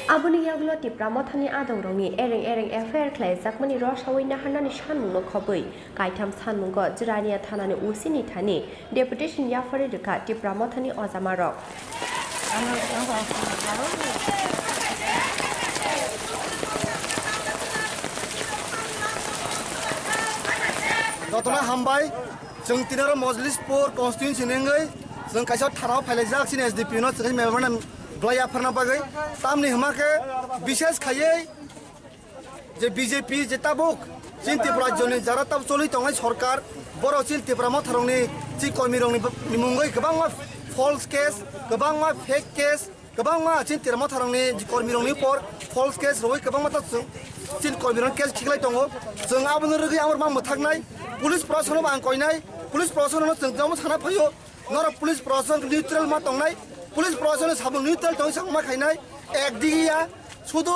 Aboni yagulo Tipra Mothani adongrokni ereng ereng F I R khlaijakmani rwsawi naharnani sanmungno khobwi kaitham sanmungo Jirania thanani O C ni thani deputation yapharwi rwkha Tipra Mothani ojamarok. Jotono hambai, chwng tinaro Mojlispur constituency ni wngwi chwng kaisa tharao phailaijak chini S D P no chwng memorandum bwlai yapharna bagwi. Tamni hwma khe bishes khaiwi je B J P je tabuk chini Tripura rajyoni jara tab choli tongnai sorkar, borok chini Tipra Motharokni chini kormirokni mungwi kwbangma false case, kwbangma fake case, kwbangma chini Tipra Motharokni kormirokni upor false case rwui kwbangma ta chini kormirokni case khiklai tongo. Chwng abono rwgwi ang ma mwthaknai, police proshasonno bo ang koinai, police proshasonno chwng jomo sana phaio, norok police proshasonno neutral ma tongnai, police proshasonno samung neutral tongwi samung ma khainai, ekdigiya sudu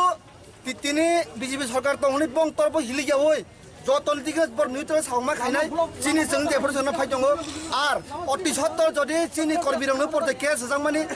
Ti-, tini B J P sorkar tongmani bong torbo hilikyaui jotoni dike bor neutral sabangma khainai chini chwng deputation no phai tongo. Ar oti sottor jodi chini kormirokni upor je case rwjakmani,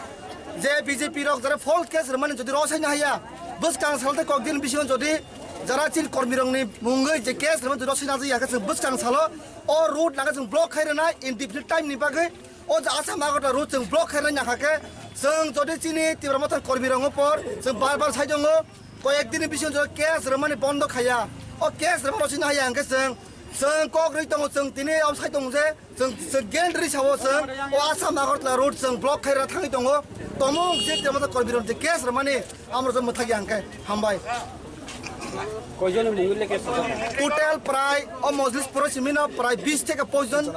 je B J P rok jara false case rwmani jodi rw saina haya, bwskang sal tei kokdin bisingo jodi jara chini kormirokni mungwi je case rwmani jodi rw saina haya khe chwng bwskang salo o road laga chwng block khai rwnai indefinite time ni bagwi. O je Assam Agartala road chwng block khairwna nangkha khe, chwng jodi chini Tipra Motha kormirokni upor chwng bar bar sai tongo, koyek dini bisingo jodi case rwmani bondo khaiya, o case rwmani sina haya hwnkhe chwng, chwng kok rwi tongo, chwng tini o sai tongo je chwng, chwng gate rwi sao chwng o Assam Agartala road chwng block khairwna thangwi tongo. Tomung je Tipra Motha kormirok je case rwmani amrok chwng mwthakya hwnkhe hambai. Koijoni mungwi le case rwjak? Total prai o Mojlispuro simino prai bis theke poichjon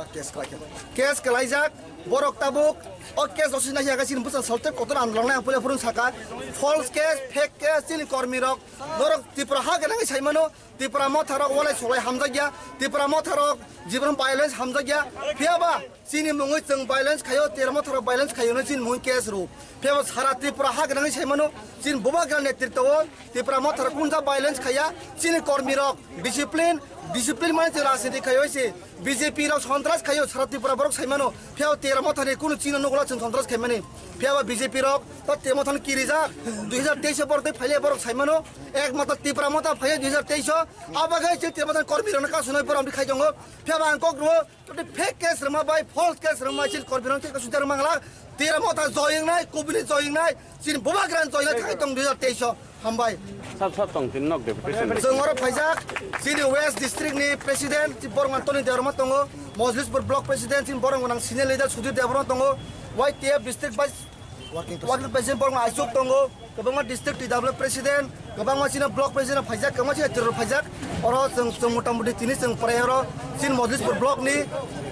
case kwlaijak. Borok tabuk o case rok sina hwnkhe chini bwsa soltep kotor andolon nai ang puila phuru saka. False case, fake case, chini kormi rok norok Tripura ha gwnangwi sai mano. Tipra Motha rok walai solai hamjakya. Tipra Motha rok jibon violence hamjakya. Phiyaba chini mungwi chwng violence khaio, Tipra Motha rok violence khaio no chini mungwi case rw. Phiyaba sara Tripura ha gwnangwi sai mano chini bubagra netritwo Tipra Motha rok kunja violence khaiya. Chini kormi rok discipline Discipline mani chwng rajniti khaio se, B J P rok sontras khaio, sara Tripura borok saimano, phiya Tepra Motha ni kunu chini nukla chwng sontras khaimani, phiya ba B J P rok ta Tepra Motha ni kirijak, dui hajar teis o borok tei phaile borok saimano, ekmatro Tepra Motha phaio dui hajar teis o, abo khe chwng Tepra Motha ni kormi rokno kasunai borok amtwi khai tongo, phiya ba ang kok rwo, tei fake case rwma bai, false case rwma chini kormi rok tei kasu jar mangla, Tepra Motha joyeng nai, kubuni joyeng nai, chini bubagra joyeng nai khai tong dui hajar teis o. Hambai. Sab sab tong tin nok deputation. Chwng oro phaijak, chini West District ni President, borok Tony Debbarma tongo, Mojlispur Block President, chini borok nang senior leader Sudhir Debbarma tongo, Y T F District Vice Working President borok Aisuk tongo, kwbangma District T W President, kwbangma chini Block President phaijak, kwbangma chini terror phaijak, oro chwng, chwng mota moti tini chwng pore oro, chini Mojlispur Block ni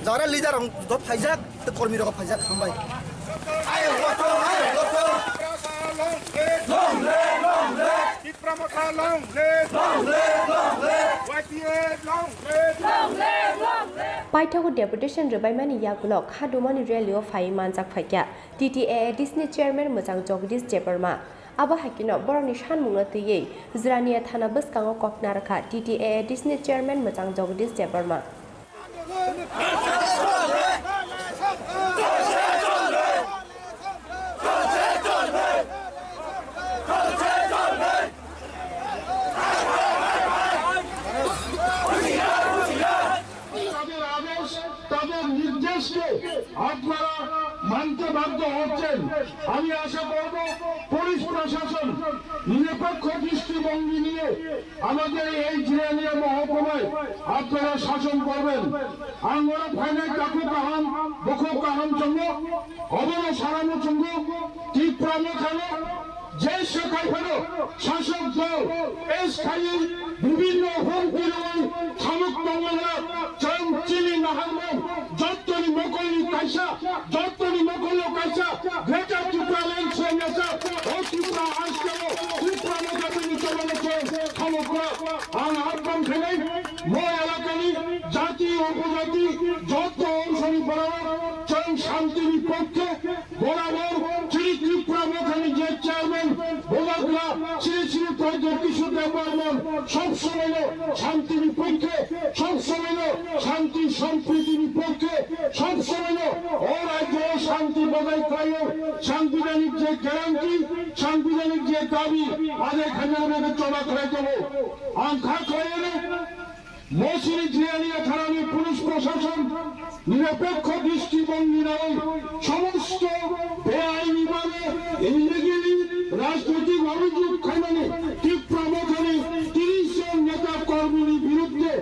jara leader rok phaijak. Tei kormi rok phaijak hambai. Long live, long live. Tipra Motha long live. Long live, long live. Y T F long live. Paithago deputation rwbaimani yagulo khadumani rally o phaiwi manjak phaikha T T A A D C ni chairman mwchang Jagdish Debbarma. Abo hai kheno borokni sanmungno twiwi Jirania thana bwskango kok narwkha T T A A D C ni chairman mwchang Jagdish Debbarma. তাদের আদেশ, তাদের নির্দেশকে আপনারা মানতে বাধ্য হচ্ছেন। আমি আশা করব পুলিশ প্রশাসন নিরপেক্ষ দৃষ্টিভঙ্গি নিয়ে আমাদের এই জিরানিয়া মহকুমায় আপনারা শাসন করবেন। Ang oro phainai takhuk kaham, bukhuk kaham chongo, obono sanani chongo, Tipra Mothano je swkaiphano sasok dol S K I bibhinno hum kirwi thamuk tongmani chwng chini naharmung jottoni mokolni kaisa, jottoni mokolno kaisa Greater Tipraland se mesa o Tripura hasteo Tipra Motha tini chwngno chwng thamukna ang ahwan khainai mo elakani jati upojati jotto onsoni borok chwng shantini pokkhe Borabor chini Tripura Mothani je chairman, Bubagra, chini chini Pradyot Kishore Debbarman, sob somoino shantini pokkhe, sob somoino shanti sompritini pokkhe, sob somoino o rajyo shanti bojai khlaio, sangbidhanik je guarantee, sangbidhanik je dabi, adai khaina bebak choba khlai tongo. Ang kha khlaio, Mosini Jirania thanani police proshashon nirapekho drishti bongni nai somosto beaini bhabe illegally rajnoitik obhijog khaimani Tipra Mothani tiris jon neta kormini biruddhe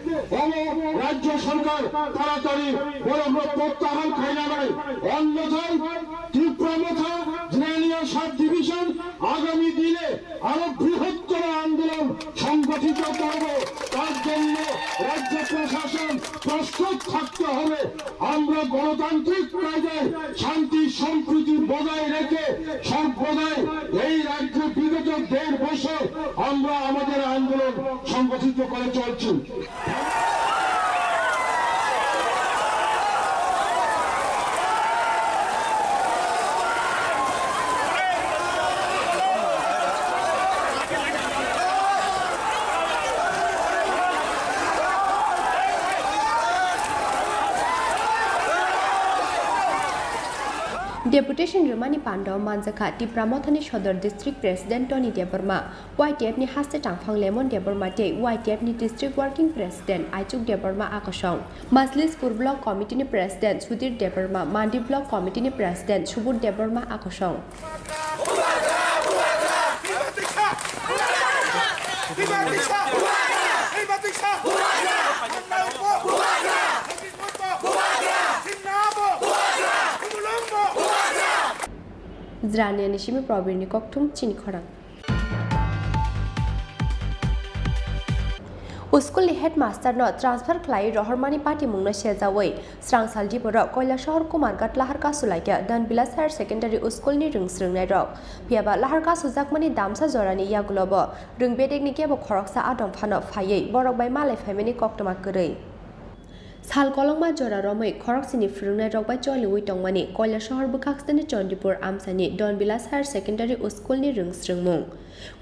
omo rajyo sorkar taratari borokno protyahan khainanai, onyotha Tipra Motha Jirania sub division agami dine আরো বৃহত্তর আন্দোলন সংগঠিত করব। তার জন্য রাজ্য প্রশাসন প্রস্তুত থাকতে হবে। আমরা গণতান্ত্রিক কায়দায় শান্তি সম্প্রীতি বজায় রেখে সর্বদাই এই রাজ্যে বিগত দেড় বছর আমরা আমাদের আন্দোলন সংগঠিত করে চলছি। Deputation rwmani pandao manjakha Tipra Mothani Sodor District President Tony Debbarma, Y T F ni haste tangphang Lemon Debbarma tei Y T F ni District Working President Aichuk Debbarma akosong, Majlispur Block Committee ni President Sudhir Debbarma, Mandi Block Committee ni President Subodh Debbarma akosong. Jirania ni simi Probir ni kokthum chini khorang. School ni headmaster no transfer khlai rohormani patimung no sejawi Srangsal Diboro Koilasahar Kumarghat lahar kasulaikha Danbilas Higher Secondary School ni rwng swrwngnairok. Phiyaba lahar kasujakmani damsa jorani yagulobo rwng bedekni kebo khoroksa adong phano phaiwi borok bai malai phaimani koktwma kwrwi. Sal kolokma jora romwi khoroksini phwrwngnairok bai choliwi tongmani Koilasohor bwkhaksani Chandipur amchaini Donbilas Higher Secondary School ni rwngsrwngmung.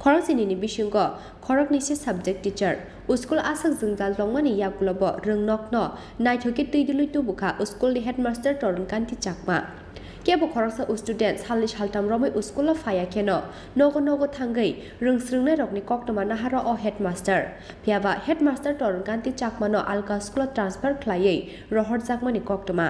Khoroksinini bisingo khoroknwi se subject teacher. School aswk jwngjal tongmani yagulobo rwngnokno naithokhe twi dwlwi tubukha school ni headmaster Torun Kanti Chakma. Kebo khoroksa student salni saltham romwi school o phaiya kheno nogo nogo thangwi rwngsrwngnairokni koktwma naharo o headmaster. Phiyaba headmaster Torun Kanti Chakmano alka school o transfer khlaiwi rohorjakmani koktwma.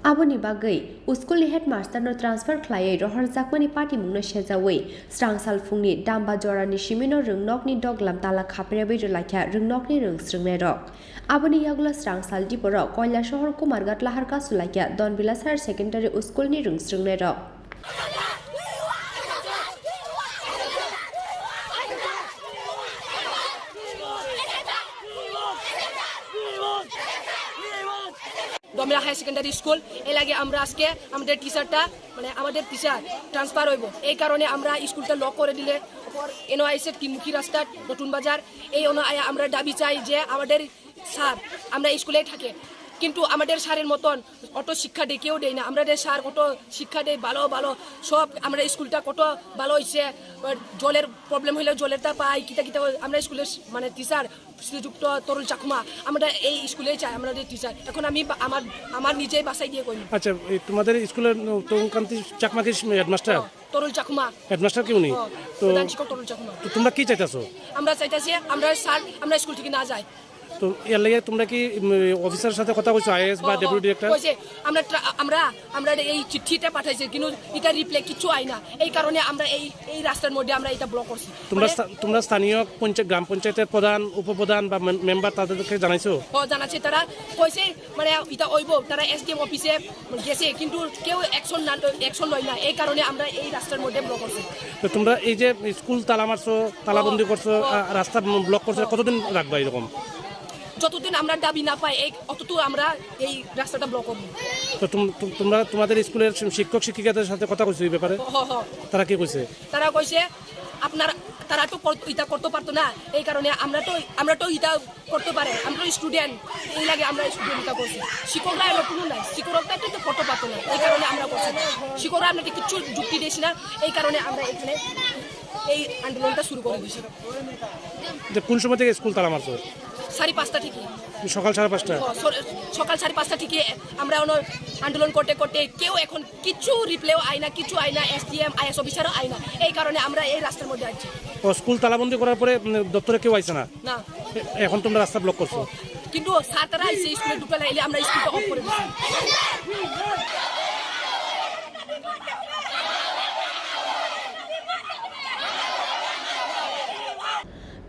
Aboni bagwi school ni headmaster no transfer khlaiwi rohorjakmani patimungno sejawi srangsal phungni damba jorani simino rwngnokni doglam tala khaprebwi rwlaikha rwngnokni rwngsrwngnairok. Aboni yagulo srangsal diborok Koilasohor Kumarghat Laharka sulaikha Donbilas Higher Secondary School ni rwngsrwngnairok. ডোমরা higher secondary school. এর আগে আমরা আজকে আমাদের টিচারটা, মানে, আমাদের teacher transfer হইব, এই কারণে আমরা স্কুলটা লক করে দিলে, এনওআইএস এর তিনমুখী রাস্তা, নতুন বাজার, এই অনু-, আমরা দাবি চাই যে আমাদের স্যার, আমরা স্কুলেই থাকি, কিন্তু আমাদের স্যারের মতন অত শিক্ষা দেয় কেউ দেয় না। আমাদের স্যার কত শিক্ষা দেয়, ভালো ভালো সব। আমরা স্কুলটা কত ভালো হইছে, জলের প্রবলেম হইলেও জলেরটা পাই, কিতা কিতা আমরা স্কুলের, মানে, টিচার শ্রীযুক্ত তরুল চাকমা, আমরা এই স্কুলেই চাই, আমাদের টিচার। এখন আমি বা-, আমার, আমার নিজেই বাসায় গিয়ে কই। আচ্ছা, এই তোমাদের স্কুলের তরুণ কান্তি চাকমা কি হেডমাস্টার? তরুল চাকমা। হেডমাস্টার কি উনি? হ্যাঁ, তো প্রধান শিক্ষক তরুল চাকমা। তো তোমরা কি চাইতাছো? আমরা চাইতাছি আমরা স্যার, আমরা স্কুল থেকে না যাই। তো এর লাগি তোমরা কি, উম, অফিসারের সাথে কথা কইছো, আইএএস বা হ্যাঁ, ডেপুটি হ্যাঁ, ডিরেক্টর? কইছে, আমরা ট্রা-, আমরা, আমরা এই চিঠিটা পাঠাইছি, কিন্তু এটা রিপ্লাই কিচ্ছু আয় না, এই কারণে আমরা এই, এই রাস্তার মধ্যে আমরা এটা ব্লক করছি। তোমরা মানে স্থা-, তোমরা স্থানীয় পঞ্চায়েত, গ্রাম পঞ্চায়েতের প্রধান, উপপ্রধান বা মেম-, মেম্বার তাদেরকে জানাইছো? হ্যাঁ, জানাচ্ছি, তারা কইছে মানে এটা অইব, তারা এসডিএম অফিসে গেছে, কিন্তু কেউ অ্যাকশন না, অ্যাকশন লয় না, এই কারণে আমরা এই রাস্তার মধ্যে ব্লক করছি। তো তোমরা এই যে স্কুল তালা মারছো, তালাবন্দি ও, করছো, ও। আ, রাস্তা ব্লক করছো, ও। কতদিন রাখবা এরকম? যতদিন আমরা দাবি না পাই, এই, অতদিন আমরা এই রাস্তাটা ব্লক করব। তো তুম-, তুম-, তোমরা তোমাদের স্কুলের শিক্ষক শিক্ষিকাদের সাথে কথা কইছো এই ব্যাপারে? হ, হ। তারা কি কইছে? তারা কইছে, আপনার, তারা তো কর-, এটা করতে পারতো না, এই কারণে আমরা তো, আমরা তো এটা করতে পারে, আমরা তো স্টুডেন্ট, এই লাগে আমরা স্টুডেন্ট এটা করছি। শিক্ষকরা এবার কোনো নাই, শিক্ষকরা তো এটা করতে পারতো না, এই কারণে আমরা করছি। শিক্ষকরা আমরা কিচ্ছু যুক্তি দিয়েছি না, এই কারণে আমরা এখানে এই আন্দোলনটা শুরু করে দিয়েছি। যে কোন সময় থেকে স্কুল তালা মারছো? সাড়ে পাঁচটা থেকে। সকাল সাড়ে পাঁচটা? ও, সর-, সকাল সাড়ে পাঁচটা থেকে আমরা অন-, আন্দোলন করতে করতে কেউ এখন কিচ্ছু রিপ্লাইও আয় না, কিচ্ছু আয় না, এসডিএম, আইএস অফিসারও আয় না, এই কারণে আমরা এই রাস্তার মধ্যে আছি। ও, স্কুল তালাবন্দি করার পরে, উম, দপ্তরে কেউ আইছে না? না। এ-, এখন তোমরা রাস্তা ব্লক করছো? কিন্তু স্যার তারা আইছে, স্কুলে ঢুকতে না, এলে আমরা স্কুলটা অফ করে দিছি।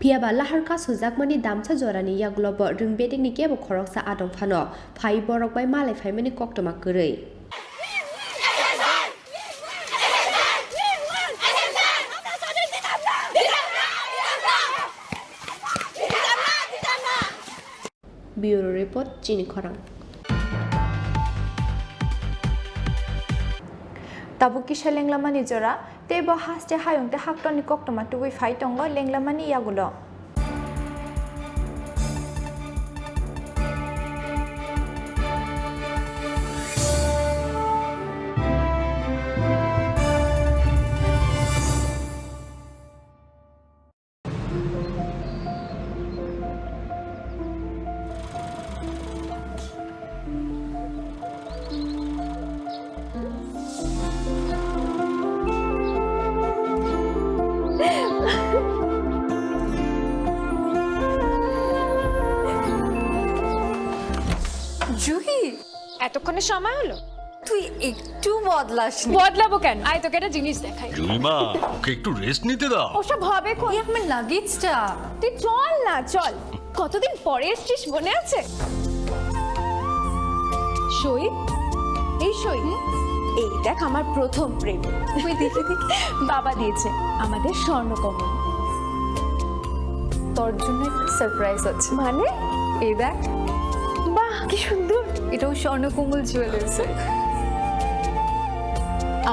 Phiyaba lahar kasujakmani damsa jorani yagulobo rwng bedekni kebo khoroksa adong phano, phai borok bai malai phaimani koktwma kwrwi. Bureau Report, Chini Khorang. Tabuk kisa lenglamani jora, tei bo haste hayung tei haktorni koktwma tubui phai tongo lenglamani yagulo. Juhi, এতক্ষণে সময় হলো? তুই একটু বদলাসনি। বদলাবো কেন? আয়, তোকে একটা জিনিস দেখাই। জুইমা, ওকে একটু রেস্ট নিতে দাও। ওসব হবে কোন? এই আমার লাগেজটা। তুই চল না, চল। কতদিন পরে এসছিস, মনে আছে? সই, এই সই। এই দেখ, আমার প্রথম প্রেম। তুই দেখে দেখে। বাবা দিয়েছে আমাদের স্বর্ণকমল। তোর জন্য একটা সারপ্রাইজ আছে। মানে? এই দেখ। বাহ, কি সুন্দর। এটাও স্বর্ণকমল জুয়েলার্সের।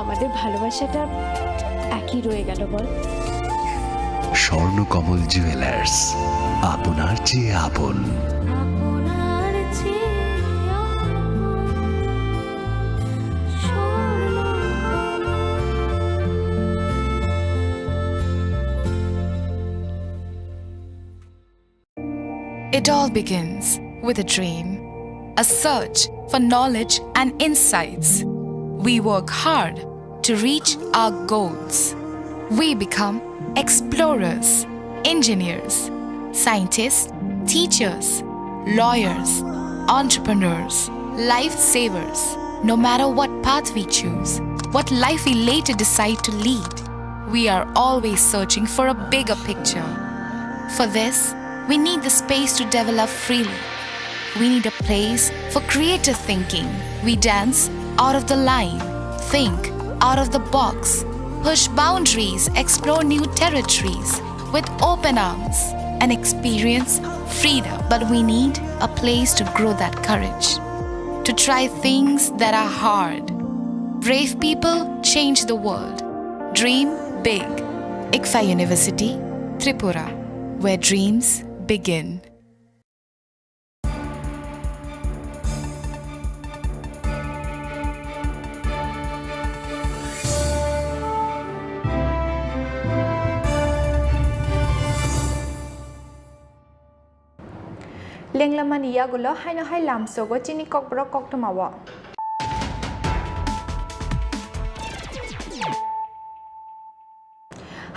আমাদের ভালোবাসাটা একই রয়ে গেল বল। স্বর্ণকমল জুয়েলার্স, আপনার চেয়ে আপন। It all begins with a dream, a search for knowledge and insights. We work hard to reach our goals. We become explorers, engineers, scientists, teachers, lawyers, entrepreneurs, lifesavers. No matter what path we choose, what life we later decide to lead, we are always searching for a bigger picture. For this, we need the space to develop freely. We need a place for creative thinking. We dance out of the line, think out of the box, push boundaries, explore new territories with open arms, and experience freedom. But we need a place to grow that courage, to try things that are hard. Brave people change the world. Dream big. ICFAI University, Tripura, where dreams begin. Lenglamani yagulo haino hai lamsogo chini kokborok koktwmao.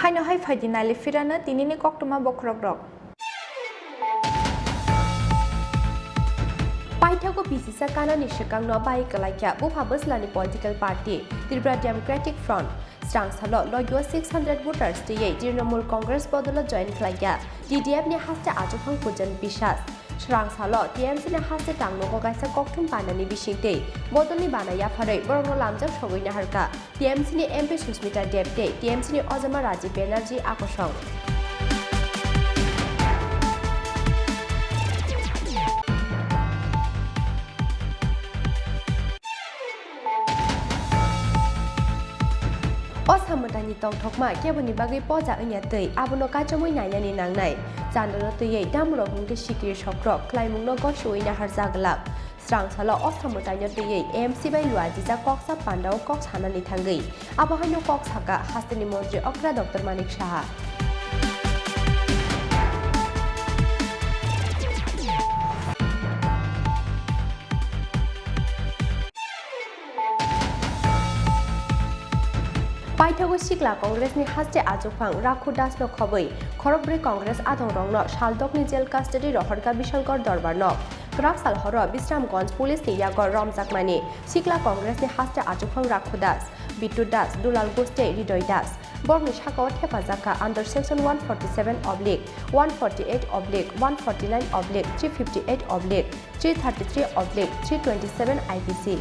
Haino hai phaidi nailai phirano tinini koktwma bokhorokrok. Paithago bisisa kanani swkangno bai kwlaikha bupha bwslani political party Tripura Democratic Front. Srangsalo logio six hundred voters twiwi Trinamool Congress bodolo join khlaikha T D F ni haste achukphang Pujan Biswas. Srangsalo T M C ni haste tangnogo kaisa kokthum panani bisingtwi bodolni bana yapharwi borokno lamjak sogwi naharkha T M C ni M P Susmita Deb tei T M C ni ojama Rajiv Banerjee akosong. O samwtaini tongthokma keboni bagwi poja wngya twi abono kaichomwi nainani nangnai. Chandano twiwi damrok mungtwi sikiri sokrok khlaimungno gosuwi naharjak glak. Srangsalo o samwtaino twiwi M C bai luajijak koksa pandao kok sanani thangwi abo haino kok saka hasteni montri okra Doctor Manik Saha. Paithago sikla Congress ni haste achukphang Rakhu Das no khobwi khorokbrwi Congress adongrokno saldokni jail custody rohorkha Bishankar Dorbar no. Kwrak sal horo Bisramganj police ni yago romjakmani sikla Congress ni haste achukphang Rakhu Das, Bittu Das, Dulal Ghosh tei Ridoy Das. Borokni sakao thepajakha under section one forty seven oblique, one forty eight oblique, one forty nine oblique, three fifty eight oblique, three thirty three oblique three twenty seven I P C.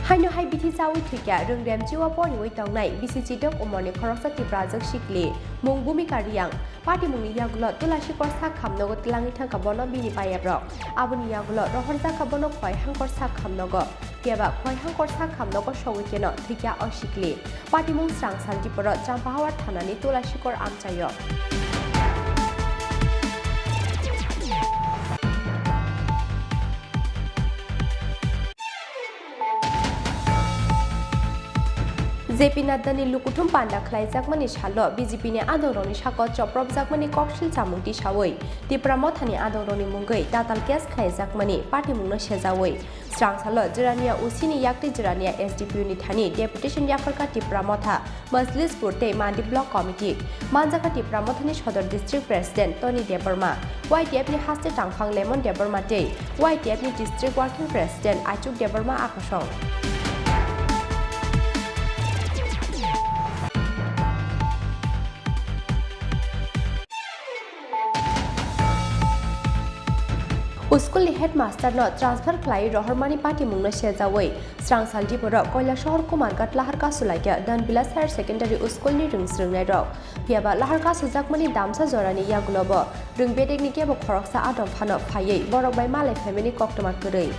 Haino hai bithi chawi thwikha rwngrem chiwa poriwi tongnai bisi chitok umorni khoroksa Tiprajwk sikli mung Bhumika Reang. Patimungni yagulo Tulasikor sak khamnogo twlangwi thangkha bono bini payabrok. Aboni yagulo rohorjakha bono Khwai Hangkor sak khamnogo. Phiya ba Khwai Hangkor sak khamnogo sogwi kheno thwikha o sikli. Patimung Srangsal Diporo Champahawar thanani Tulasikor amchaio. J P Nadda ni lukuthum panda khlaijakmani salo B J P ni adongrokni sakao chopropjakmani koksil chamung tisawi Tipra Mothani adongrokni mungwi tatal case khlaijakmani patimungno sejawi. Srangsalo Jirania O C ni yakti Jirania S D P O ni thani deputation yapharkha Tipra Motha, Majlispur tei Mandi Block Committee. Manjakha Tipra Mothani Sodor District President Tony Debbarma, Y T F ni haste tangphang Lemon Debbarma tei Y T F ni District Working President Aichuk Debbarma akosong. School ni headmaster no transfer khlai rohormani patimung no sejawi Srangsal Diporo Koilasohor Kumarghat Laharkasu Laikya Danbilas Higher Secondary School ni rwng swrwngnairok. Phiyaba laharkasu jakmani damsa jorani yagulobo rwng bedekni kebo khoroksa adong phano phaiwi borok bai malai phaimani koktwma kwrwi.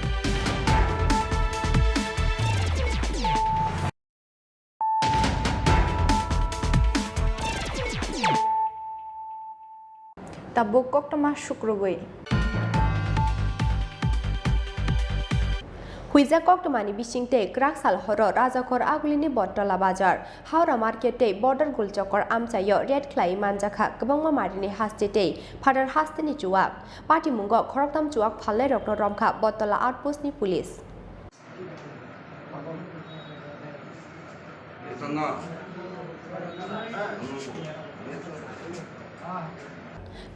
Tabuk koktwma sukrubwi. Huijak koktwmani bisingtwi kwraksal horo Rajakor Agulini Bottola Bazar, Howrah Market tei Border Gulchokor amchaio raid khlai manjakha kwbangma marini haste tei phatar hasteni chuwak. Patimungo khoroktham chuwak phalnairokno romkha Bottola Outpost ni police.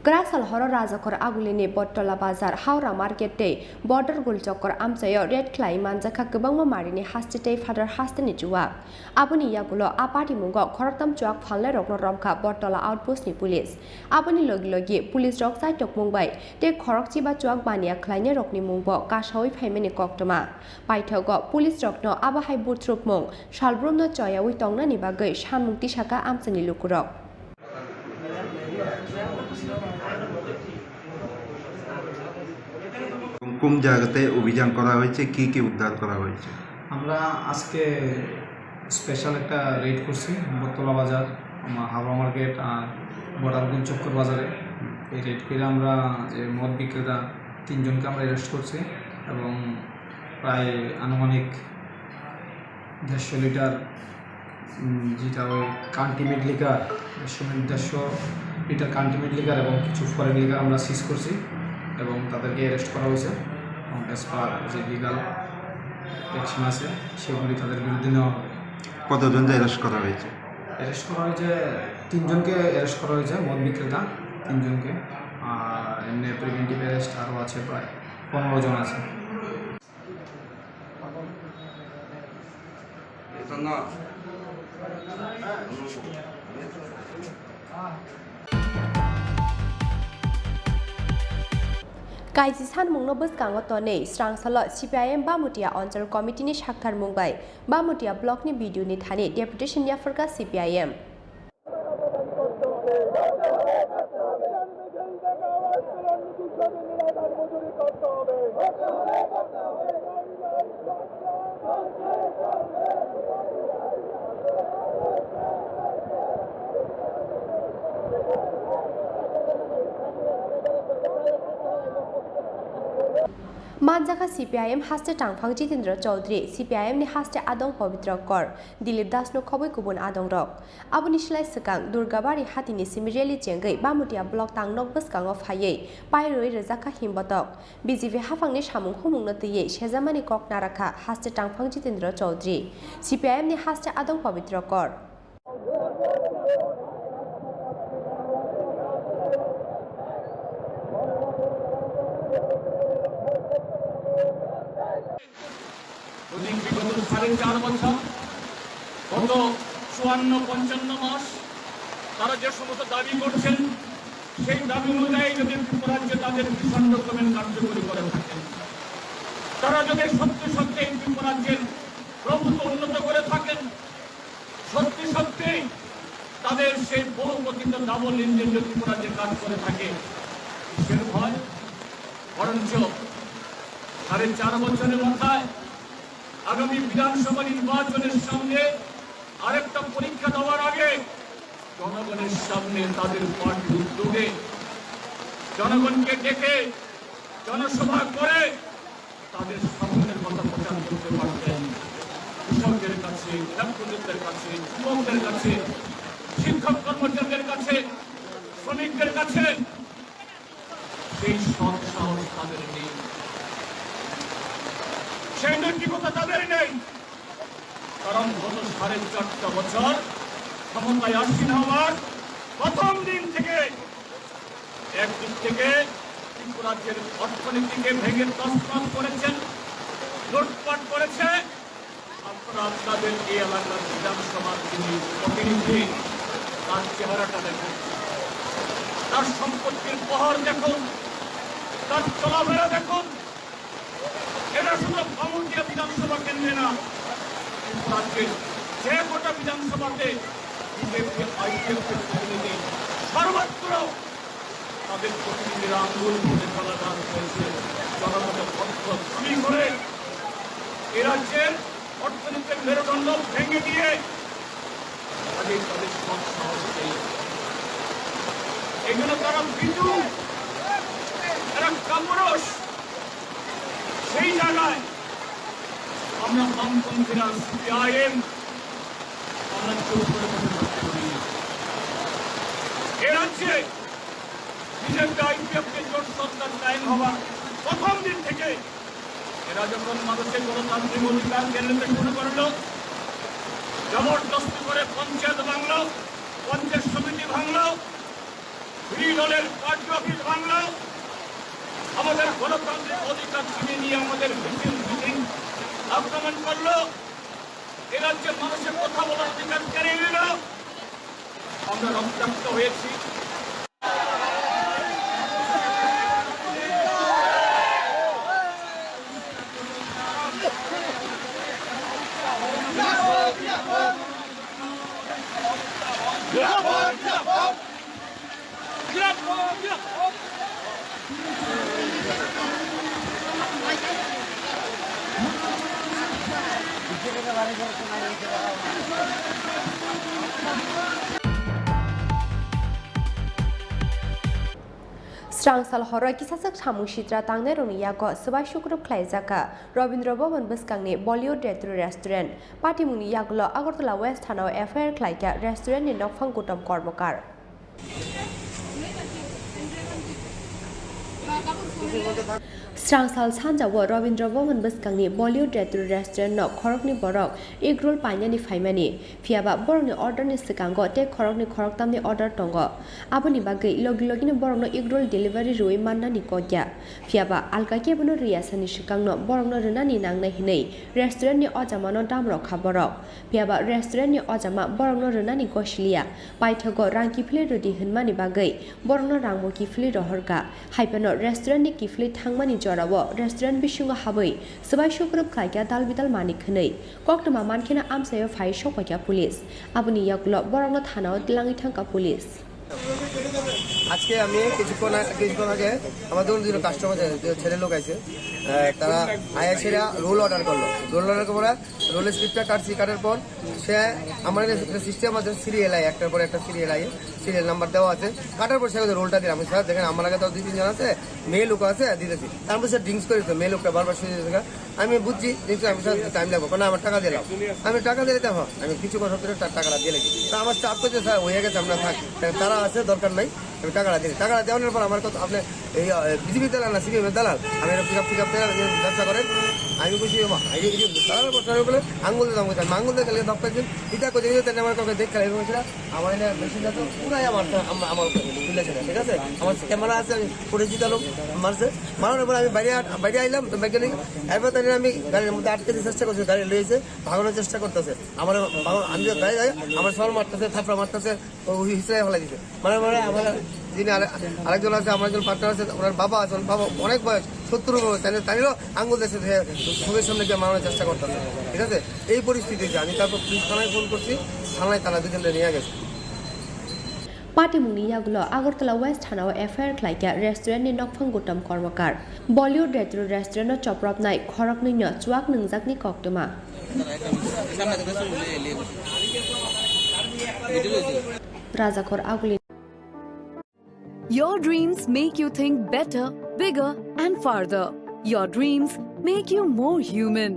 Kwraksal horo Rajakor Agulini Bottola Bazar, Howrah Market tei Border Gulchokor amchaio raid khlai manjakha kwbangma marini haste tei phatar hasteni chuwak. Aboni yagulo a patimungo khoroktham chuwak phalnairokno romkha Bottola Outpost ni police. Aboni logi logi police rok chaitokmung bai tei khorokchiba chuwak baniya khlainairokni mungbo kasawi phaimani koktwma. Paithago police rokno abo hai buthrukmung salbrumno choyawi tongnani bagwi samung tisaka amchaini lukurok. কোন কোন জায়গাতে অভিযান করা হয়েছে, কি কি উদ্ধার করা হয়েছে? আমরা আজকে স্পেশাল একটা রেড করছি বটতলা বাজার, আমার হাওড়া মার্কেট আর বর্ডার গুলচক্কর বাজারে। এই রেড করে আমরা যে মদ বিক্রেতা তিনজনকে আমরা অ্যারেস্ট করছি এবং প্রায় আনুমানিক দেড়শো লিটার, উম, যেটা ওই কান্ট্রি মেড লিকার, দেড়শো মি-, দেড়শো লিটার কান্ট্রি মেড লিকার এবং কিছু ফরেন লিকার আমরা সিজ করছি এবং তাদেরকে অ্যারেস্ট করা হয়েছে এবং অ্যাজ পার যে লিগাল অ্যাকশন আছে সেগুলি তাদের বিরুদ্ধে নেওয়া হবে। কতজনকে অ্যারেস্ট করা হয়েছে? অ্যারেস্ট করা হয়েছে, তিনজনকে অ্যারেস্ট করা হয়েছে, মদ বিক্রেতা তিনজনকে, আর এমনি প্রিভেন্টিভ অ্যারেস্ট আরও আছে, প্রায় পনেরো জন আছে। Kaiji sanmungno bwskango tonwi Srangsalo C P I M Bamutia Onchol Committee ni saktharmung bai Bamutia Block ni B D O ni thani deputation yapharkha C P I M. Manjakha C P I M haste tangphang Jitendra Chaudhary, C P I M ni haste adong Pabitra Kor, Dilip Das no khobwi kubun adongrok. Aboni slai swkang Durgabari hatini simi rally chengwi Bamutia block tangnok bwskango phaiwi pairwi rwjakha himbotok. B J P haphangni samung humungno twiwi sejamani kok narakha haste tangphang Jitendra Chaudhary, C P I M ni haste adong Pabitra Kor. অতীত বিগত সাড়ে চার বছর, গত চুয়ান্ন পঞ্চান্ন মাস তারা যে সমস্ত দাবি করছেন, সেই দাবি অনুযায়ী যদি ত্রিপুরাজ্যে তাদের ভীষণ রকমের কার্যকরী করে থাকেন, তারা যদি সত্যি সত্যি এই ত্রিপুরাজ্যের প্রভূত উন্নত করে থাকেন, সত্যি সত্যি তাদের সেই বহুকথিত ডাবল ইঞ্জিন যদি ত্রিপুরাজ্যে কাজ করে থাকে, কিসের ভয়? বরঞ্চ সাড়ে চার বছরের মাথায় আগামী বিধানসভা নির্বাচনের সামনে আরেকটা পরীক্ষা দেওয়ার আগে জনগণের সামনে তাদের পার্টির উদ্যোগে জনগণকে ডেকে জনসভা করে তাদের স্বপ্নের কথা প্রচার করতে পারতেন। কৃষকদের কাছে, ছাত্রদের কাছে, যুবকদের কাছে, শিক্ষক কর্মচারীদের কাছে, শ্রমিকদের কাছে সেই সৎ সাহস তাদের নেই, সেই নৈতিকতা তাদের নেই। কারণ গত সাড়ে চারটা বছর ক্ষমতায় আসীন হওয়ার প্রথম দিন থেকে একদিক থেকে ত্রিপুরাজ্যের অর্থনীতিকে ভেঙে তছনছ করেছেন, লুটপাট করেছে। আপনারা আপনাদের এই এলাকার বিধানসভার যিনি প্রতিনিধি, তার চেহারাটা দেখুন, তার সম্পত্তির বহর দেখুন। তার চলাফেরা দেখুন, এটা শুধু কামুরদিয়া বিধানসভা কেন্দ্রে না, কিন্তু রাজ্যের যে কটা বিধানসভাতে বিজেপি, আইপিএফ প্রতিনিধি সর্বত্র তাদের প্রতিনিধিরা আঙ্গুল ফুলে কলাগাছ হয়েছে, জনগণের কণ্ঠ চুরি করে এ রাজ্যের অর্থনীতির মেরুদণ্ড ভেঙে দিয়ে তাদের, তাদের সৎ সাহস নেই। এগুলো তারা ভীতু, তারা কাপুরুষ। সেই জায়গায় আমরা বামপন্থীরা, সিপিআইএম, আমরা চুপ করে বসে থাকতে পারি না। এ রাজ্যে বিজেপি আইপিএফ কে জোট সরকার কায়েম হওয়ার প্রথম দিন থেকে এরা যখন মানুষের গণতান্ত্রিক অধিকার কেড়ে নিতে শুরু করলো, জবরদস্তি করে পঞ্চায়েত ভাঙলো, পঞ্চায়েত সমিতি ভাঙলো, বিরোধী দলের পার্টি অফিস ভাঙলো, আমাদের গণতান্ত্রিক অধিকার ছিনিয়ে নিয়ে আমাদের মিছিল মিটিং আক্রমণ করলো, এ রাজ্যে মানুষের কথা বলার অধিকার কেড়ে নিল, আমরা রক্তাক্ত হয়েছি। Srangsal horo kisaswk samung sitra tangnairokni yago swbai sukrup khlaijak kha Rabindra Bhavan bwskangni Bollywood Retro Restaurant. Patimungni yagulo Agartala West Thanao F I R khlaikha restaurantni nokphang Gautam Kormokar. Srangsal sanjao Rabindra Bhavan bwskangni Bollywood Retro Restaurant no khoroknwi borok egg roll painani phaimani. Phiyaba borokni order ni swkango tei khoroknwi khoroktamni order tongo. Aboni bagwi logi logino borokno egg roll delivery rwui mannani kokya. Phiyaba alka kebono riyasani swkangno borokno rwnani nangnai hwnwi restaurant ni o jamano dam rwkha borok. Phiyaba restaurant ni o jama borokno rwnani gosiliya. Paithago rang kiphilwi rwdi hwnmani bagwi borokno rangbo kiphilwi rohorkha. Haiphano restaurant ni kiphilwi thangmani jorao restaurant bisingo habwi swbai sukrup khlaikha dal bidal manwi khwnwi. Koktwma mankheno amchaio phai sokpaikha police. Aboni yagulo borokno thanao twlangwi thangkha police. আজকে আমি কিছুক্ষণ আ-, কিছুক্ষণ আগে আমাদের দুজন কাস্টমার আছে, যে ছেলে লোক আছে, আহ, তারা আয়া সেরা রোল অর্ডার করলো। রোল অর্ডার করার পরে রোলের স্লিপটা কাটছি, কাটার পর সে আমার কাছে একটা সিস্টেম আছে, সিরিয়াল আই, একটার পর একটা সিরিয়াল আই, সিরিয়াল নাম্বার দেওয়া আছে। কাটার পর সে আমাদের রোলটা দিলাম, "স্যার, দেখেন, আমার আগে তো দুই তিনজন আছে, মেয়ে লোক আছে, দিতেছি।" তার মধ্যে সে ড্রিঙ্কস করে দিত, মেয়ে লোকটা বারবার শুয়ে যেত। আমি বুঝছি, ড্রিঙ্কস, আমি, "স্যার, টাইম লাগবে।" "না, আমার টাকা দিলাম।" আমি টাকা দিলে তো হয়, আমি কিছু কথা বলে তার টাকাটা দিয়ে লাগি। তা আমার স্টাফ করছে, "স্যার, হয়ে গেছে, আমরা থাক, তারা আছে, দরকার নাই।" আমি টাকাটা দিই। টাকাটা দেওয়ানোর পর আমার কথা, "আপনি এই, আহ, বিজেপি দালাল না সিপিএম এর দালাল? আমি একটা পিকআপ, পিকআপ দালাল, আপনি ব্যবসা করেন?" আমি বলছি, "এ মা, এই যে, এই যে দালাল বসানোর বলে আঙ্গুল দিতাম, আমি আঙ্গুল দিয়ে গেলে দপ্তর দিন, এটা করে দিলে তাহলে আমার কাউকে দেখতে হবে।" বলছিল, "আমার এটা মেশিনটা তো পুরাই আমার, আমার, আমার উপরে তুলেছে না, ঠিক আছে? আমার ক্যামেরা আছে, আমি ফুটেজ দিতাম, মারছে, মারানোর পরে আমি বাইরে আ-, বাইরে আইলাম, তো মেকানিক, এরপর তাহলে আমি গাড়ির মধ্যে আটকে দিয়ে চেষ্টা করছি, গাড়ি লয়েছে, ভাগানোর চেষ্টা করতেছে, আমার ভাগা-, আমি যে গাড়ি যাই, আমার সর মারতেছে, থাপড়া মারতেছে।" ও ওই হিসেবে ফেলাই দিছে। মানে, মানে, আমার যিনি আরে-, আরেকজন আছে, আমার একজন পার্টনার আছে, ওনার বাবা আছে, ওনার বাবা অনেক বয়স, সত্তর উপরে বয়স, তাই, তাইরও আঙ্গুল দেশে থেকে সবের সামনে গিয়ে মারানোর চেষ্টা করতেছে, ঠিক আছে? এই পরিস্থিতিতে আমি তারপর পুলিশ থানায় ফোন করছি, থানায় তারা দুজনকে নিয়ে গেছে। Patimungni yagulo Agartala West Thanao F I R khlaikha restaurant ni nokphang Gautam Kormokar. Bollywood Retro Restaurant no chopropnai khoroknwi no chuak nwngjakni koktwma. Rajakhor Aguli. Your dreams make you think better, bigger, and farther. Your dreams make you more human.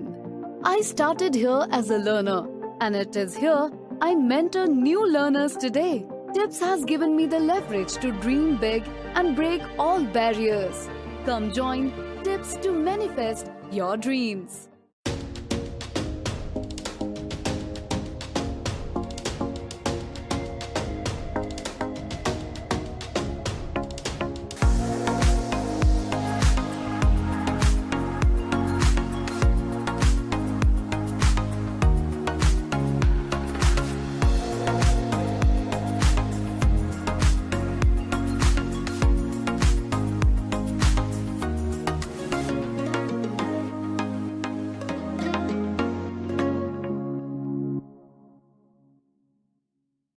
I started here as a learner, and it is here I mentor new learners today. Tips has given me the leverage to dream big and break all barriers. Come join Tips to manifest your dreams.